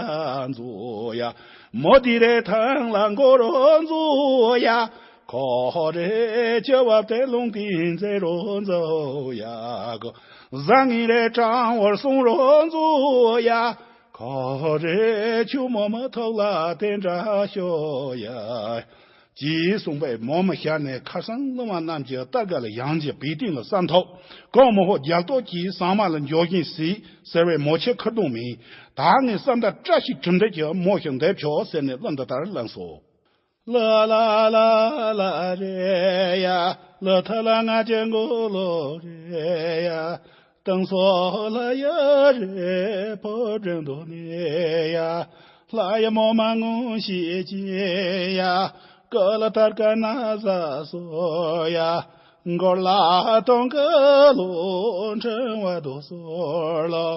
འཛུ་ཡ། མོ་དི་རེ་ཐང་ལ་འགོ་རོ་འཛུ་ཡ། ཁོ་རེ་ཅི་བ་དེ་ལུང་དི་འཛེ་རོ་འཛུ་ཡ་གོ། བཟང་ངན་རེ་དྲང་བར་སོང་རོ་འཛུ་ཡ། ཁོ་རེ་ཆུ་མོ་མ་ཐོག་ལ་དེ་འདྲ་ཤོ་ཡ། ཅེས་གསུངས་པས། མོ་མ་ཤར་ནས་ཁ་སང་སློབ་མ་རྣམས་ཀྱི་ལྟར་ག་ལ་ཡང་རྒྱལ་བེ་ཏིང་ལ་བསམ་ཐོག་གང་མོ་ཧོ་རྒྱལ་ཏོ་གྱིས་ཟང་མ་ལ་འཇོག་བཞིན་སྲིད་ཟེར་བའི་མོ་ཆེ་ཁུར་དུང་མིན། ད་ངས་བསམ་དར་བཀྲ་ཤིས་གྲུབ་འབྲས་ཀྱི་མོ་ཞིག་འདེབས་ཆོག་ཟེར་ནས་གླུ་འདི་ལྟར་བླངས་སོ། ལ་ལ་ལ་ལ་རེ་ཡ། ལ་ཐ་ལ་ང་ཅན་གོ་ལོ་རེ་ཡ། དང་སོ་ལ་ཡ་རེ་ཕོ་བྲང་དུ་ནི་ཡ། ལ་ཡ་མོ་མ་ངུ་ཤི་ཅི་ཡ། ཀ་ལ་ཐར་ཀ་ན་ཟ་སོ་ཡ། འགོར་ལ་གཏོང་ཀ་ལོ་འཕྲེང་བ་དུ་སོར་ལོ།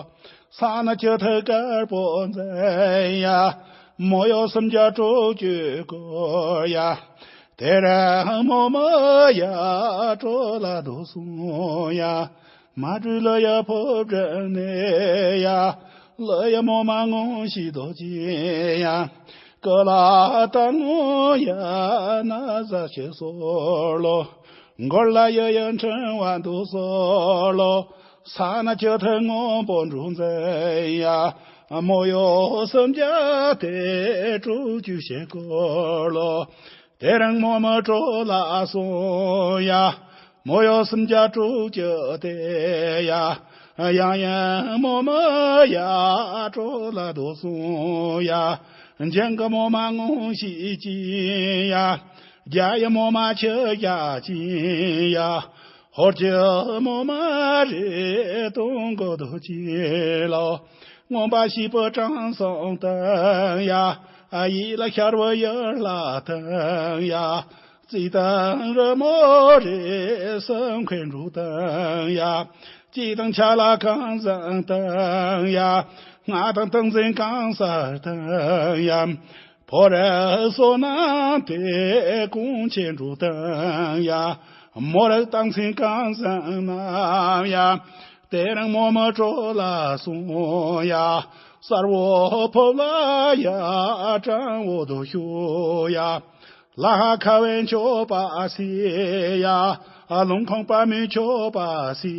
ས་ན་ཅི་ཐ་དཀར་པོ་མཛད་ཡ། མོ་ཡོ་སུམ་བརྒྱ་དྲུག་ཅུ་སྐོར་ཡ། དེ་རང་མོ་མ་ཡ་སྤྲོ་ལ་དུ་སོང་ཡ། མ་གྲུ་ལ་ཡ་ཕོ་བྲང་ནས་ཡ། ལ་ཡ་མོ་མ་ངོ་ཤི་དོ་ཅི་ཡ། ཀ་ལ་ཏ་ངོ་ཡ་ན་ཟ་ཤེ་སོར་ལོ། འགོར་ལ་ཡ་ཡ་འཕྲེང་བ་དུ་སོར་ལོ། ས་ན་ཅི་ཐ་ངོ་པོ་འབྲུ་མཛད་ཡ། མོ་ཡོ་སུམ་བརྒྱ་དེ་དྲུག་ཅུ་ཤེ་སྐོར་ལོ། དེ་རིང་མོ་མ་སྤྲོ་ལ་སོང་ཡ། མོ་ཡོ་སུམ་བརྒྱ་དྲུག་ཅུ་དེ་ཡ། ཡང་ཡང་མོ་མ་ཡ་སྤྲོ་ལ་དུ་སོང་ཡ། འཇང་གི་མོ་མ་ངོ་ཤི་ཅི་ཡ། རྒྱ་ཡི་མོ་མ་ཆུ་བྱ་ཅན་ཡ། ཧོར་གྱི་མོ་མ་རེ་དུང་གོ་དུ་ཅི་ལོ། མངོན་པ་ཤེས་པའི་དྲང་སྲོང་དང་ཡ། ཡིད་ལ་ཤར་བའི་ཡུལ་ལྷ་དང་ཡ། རྩིས་དང་རི་མོ་རེ་སེམས་ཁའི་འབྲུག་དང་ཡ། སྐྱིད་དང་ཆ་ལ་གང་བཟང་དང་ཡ། སྔགས་དང་ཏིང་འཛིན་གང་གསལ་དང་ཡ། ཕོ་རབ་བསོད་ནམས་དེ་ཀུན་ཆེ་འགྲོ་དང་ཡ། མོ་རབ་རྟགས་མཚན་གང་བཟང་རྣམས་ཡ། དེ་རིང་མོ་མི་སྤྲོ་ལ་སོང་ཡ། གསར་བུ་ཕོ་ལ་ཡ། དྲང་བོ་དུ་ཤོ་ཡ། ལ་ཧ་ཁ་བའི་མཆོད་པ་སི་ཡ། ལུང་ཁོང་པ་མི་མཆོད་པ་སི་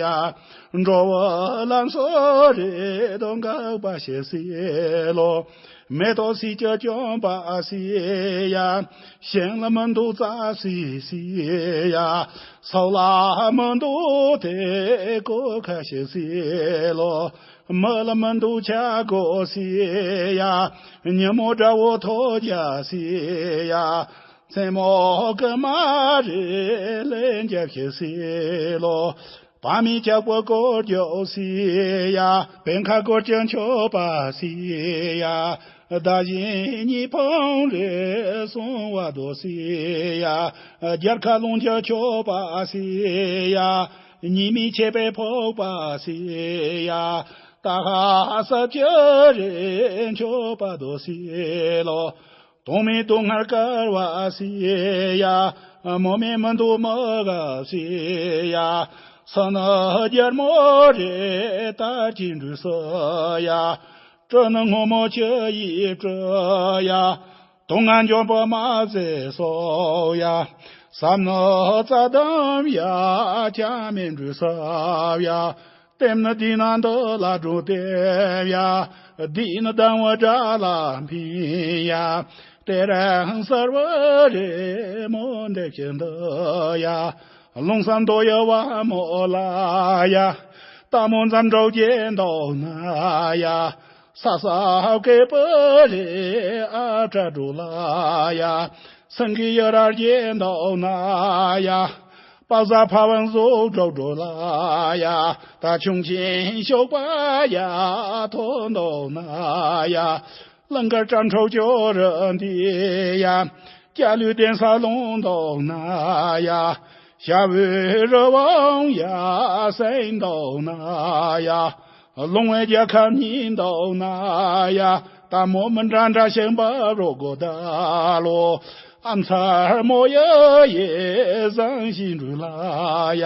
ཡ། འགྲོ་བ་ལམ་སོ་རེ་དོ་འགག་པ་ཤེས་སི་ལོ། མེ་ཏོག་སི་ཅ་བཅོམ་པ་སི་ཡ། ཞིང་ལ་མི་འདུག་རྩྭ་སི་སི་ཡ། སོག་ལ་མི་འདུག་དེ་ཀོ་ཁ་ཤེས་སི་ལོ། མི་ལ་མི་འདུག་ཆ་གོ་སི་ཡ། ཉིན་མོ་དགྲ་བོ་ཐོ་རྒྱ་སི་ཡ། མཚན་མོ་ཀི་མ་རེ་ལེན་རྒྱབ་ཤི་སི་ལོ། བ་མི་ཅག་པོ་སྐོར་རྒྱོབ་སི་ཡ། བེན་ཁ་སྐོར་ཅན་ཆོ་པ་སི་ཡ། ད་བཞིན་གཉིས་ཕང་རེ་སོང་བ་དོ་སི་ཡ། རྒྱལ་ཁ་ལོང་རྒྱ་ཆོ་པ་སི་ཡ། ཉི་མི་ཆེ་པའི་ཕོག་པ་སི་ཡ། ད་ཧ་ས་ཅི་རེ་ཆོ་པ་དོ་སི་ལོ། དུང་མི་དུང་ངར་དཀར་བ་སི་ཡ། མོ་མི་མི་འདུག་མི་ག་སི་ཡ། ས་ན་རྒྱལ་མོ་རེ་ད་ཅི་འདྲུ་སི་ཡ། སྤྲོ་ན་སྔོན་མོ་ཆུ་ཡི་སྤྲོ་ཡ། དུང་ང་འཇོམས་པ་མ་ཟེ་སོ་ཡ། བསམ་ན་རྩ་དམ་ཡ། ཅང་མི་འདྲུ་སི་ཡ། ལྟེམ་ན་འདི་ན་འདི་ལ་འགྲོ་སྟེ་ཡ། འདི་ན་སྡང་བ་དགྲ་ལ་འཕེན་ཡ། དེ་རིང་གསར་བུ་རེ་མོ་འདེབས་ཤིང་འདི་ཡ། ལུང་བསམ་དོ་ཡ་བ་མོ་ལ་ཡ། རྟ་མོ་འཛམ་གྲོགས་རྒྱན་འདོགས་ན་ཡ། ས་ས་སྐེ་པུ་རེ་ཨ་བྲ་འགྲོ་ལ་ཡ། སེང་གེ་ཡ་ར་རྒྱན་འདོགས་ན་ཡ། པ་ཟ་ཕ་ཝང་བཟོ་འགྲོ་འགྲོ་ལ་ཡ། ད་ཆུང་ཆེན་ཤོག་པ་ཡ་ཐོ་འདོགས་ན་ཡ། གླིང་དཀར་བྲམ་འཕྲོག་ཅོ་རི་འདི་ཡ། སྐྱ་ལུས་གདན་ས་ལུང་འདོགས་ན་ཡ། ཞྭ་བོའི་རི་བོང་ཡ་སེང་འདོགས་ན་ཡ། ལུང་བའི་རྒྱལ་ཁབ་གཉིས་འདོགས་ན་ཡ། ད་མོ་མི་འདྲ་འདྲ་ཞིང་པ་རོ་གོ་ད་ལོ། ཨ་མཚར་མོ་ཡ་ཡེ་བཟང་ཞིང་འགྲུལ་ལ་ཡ།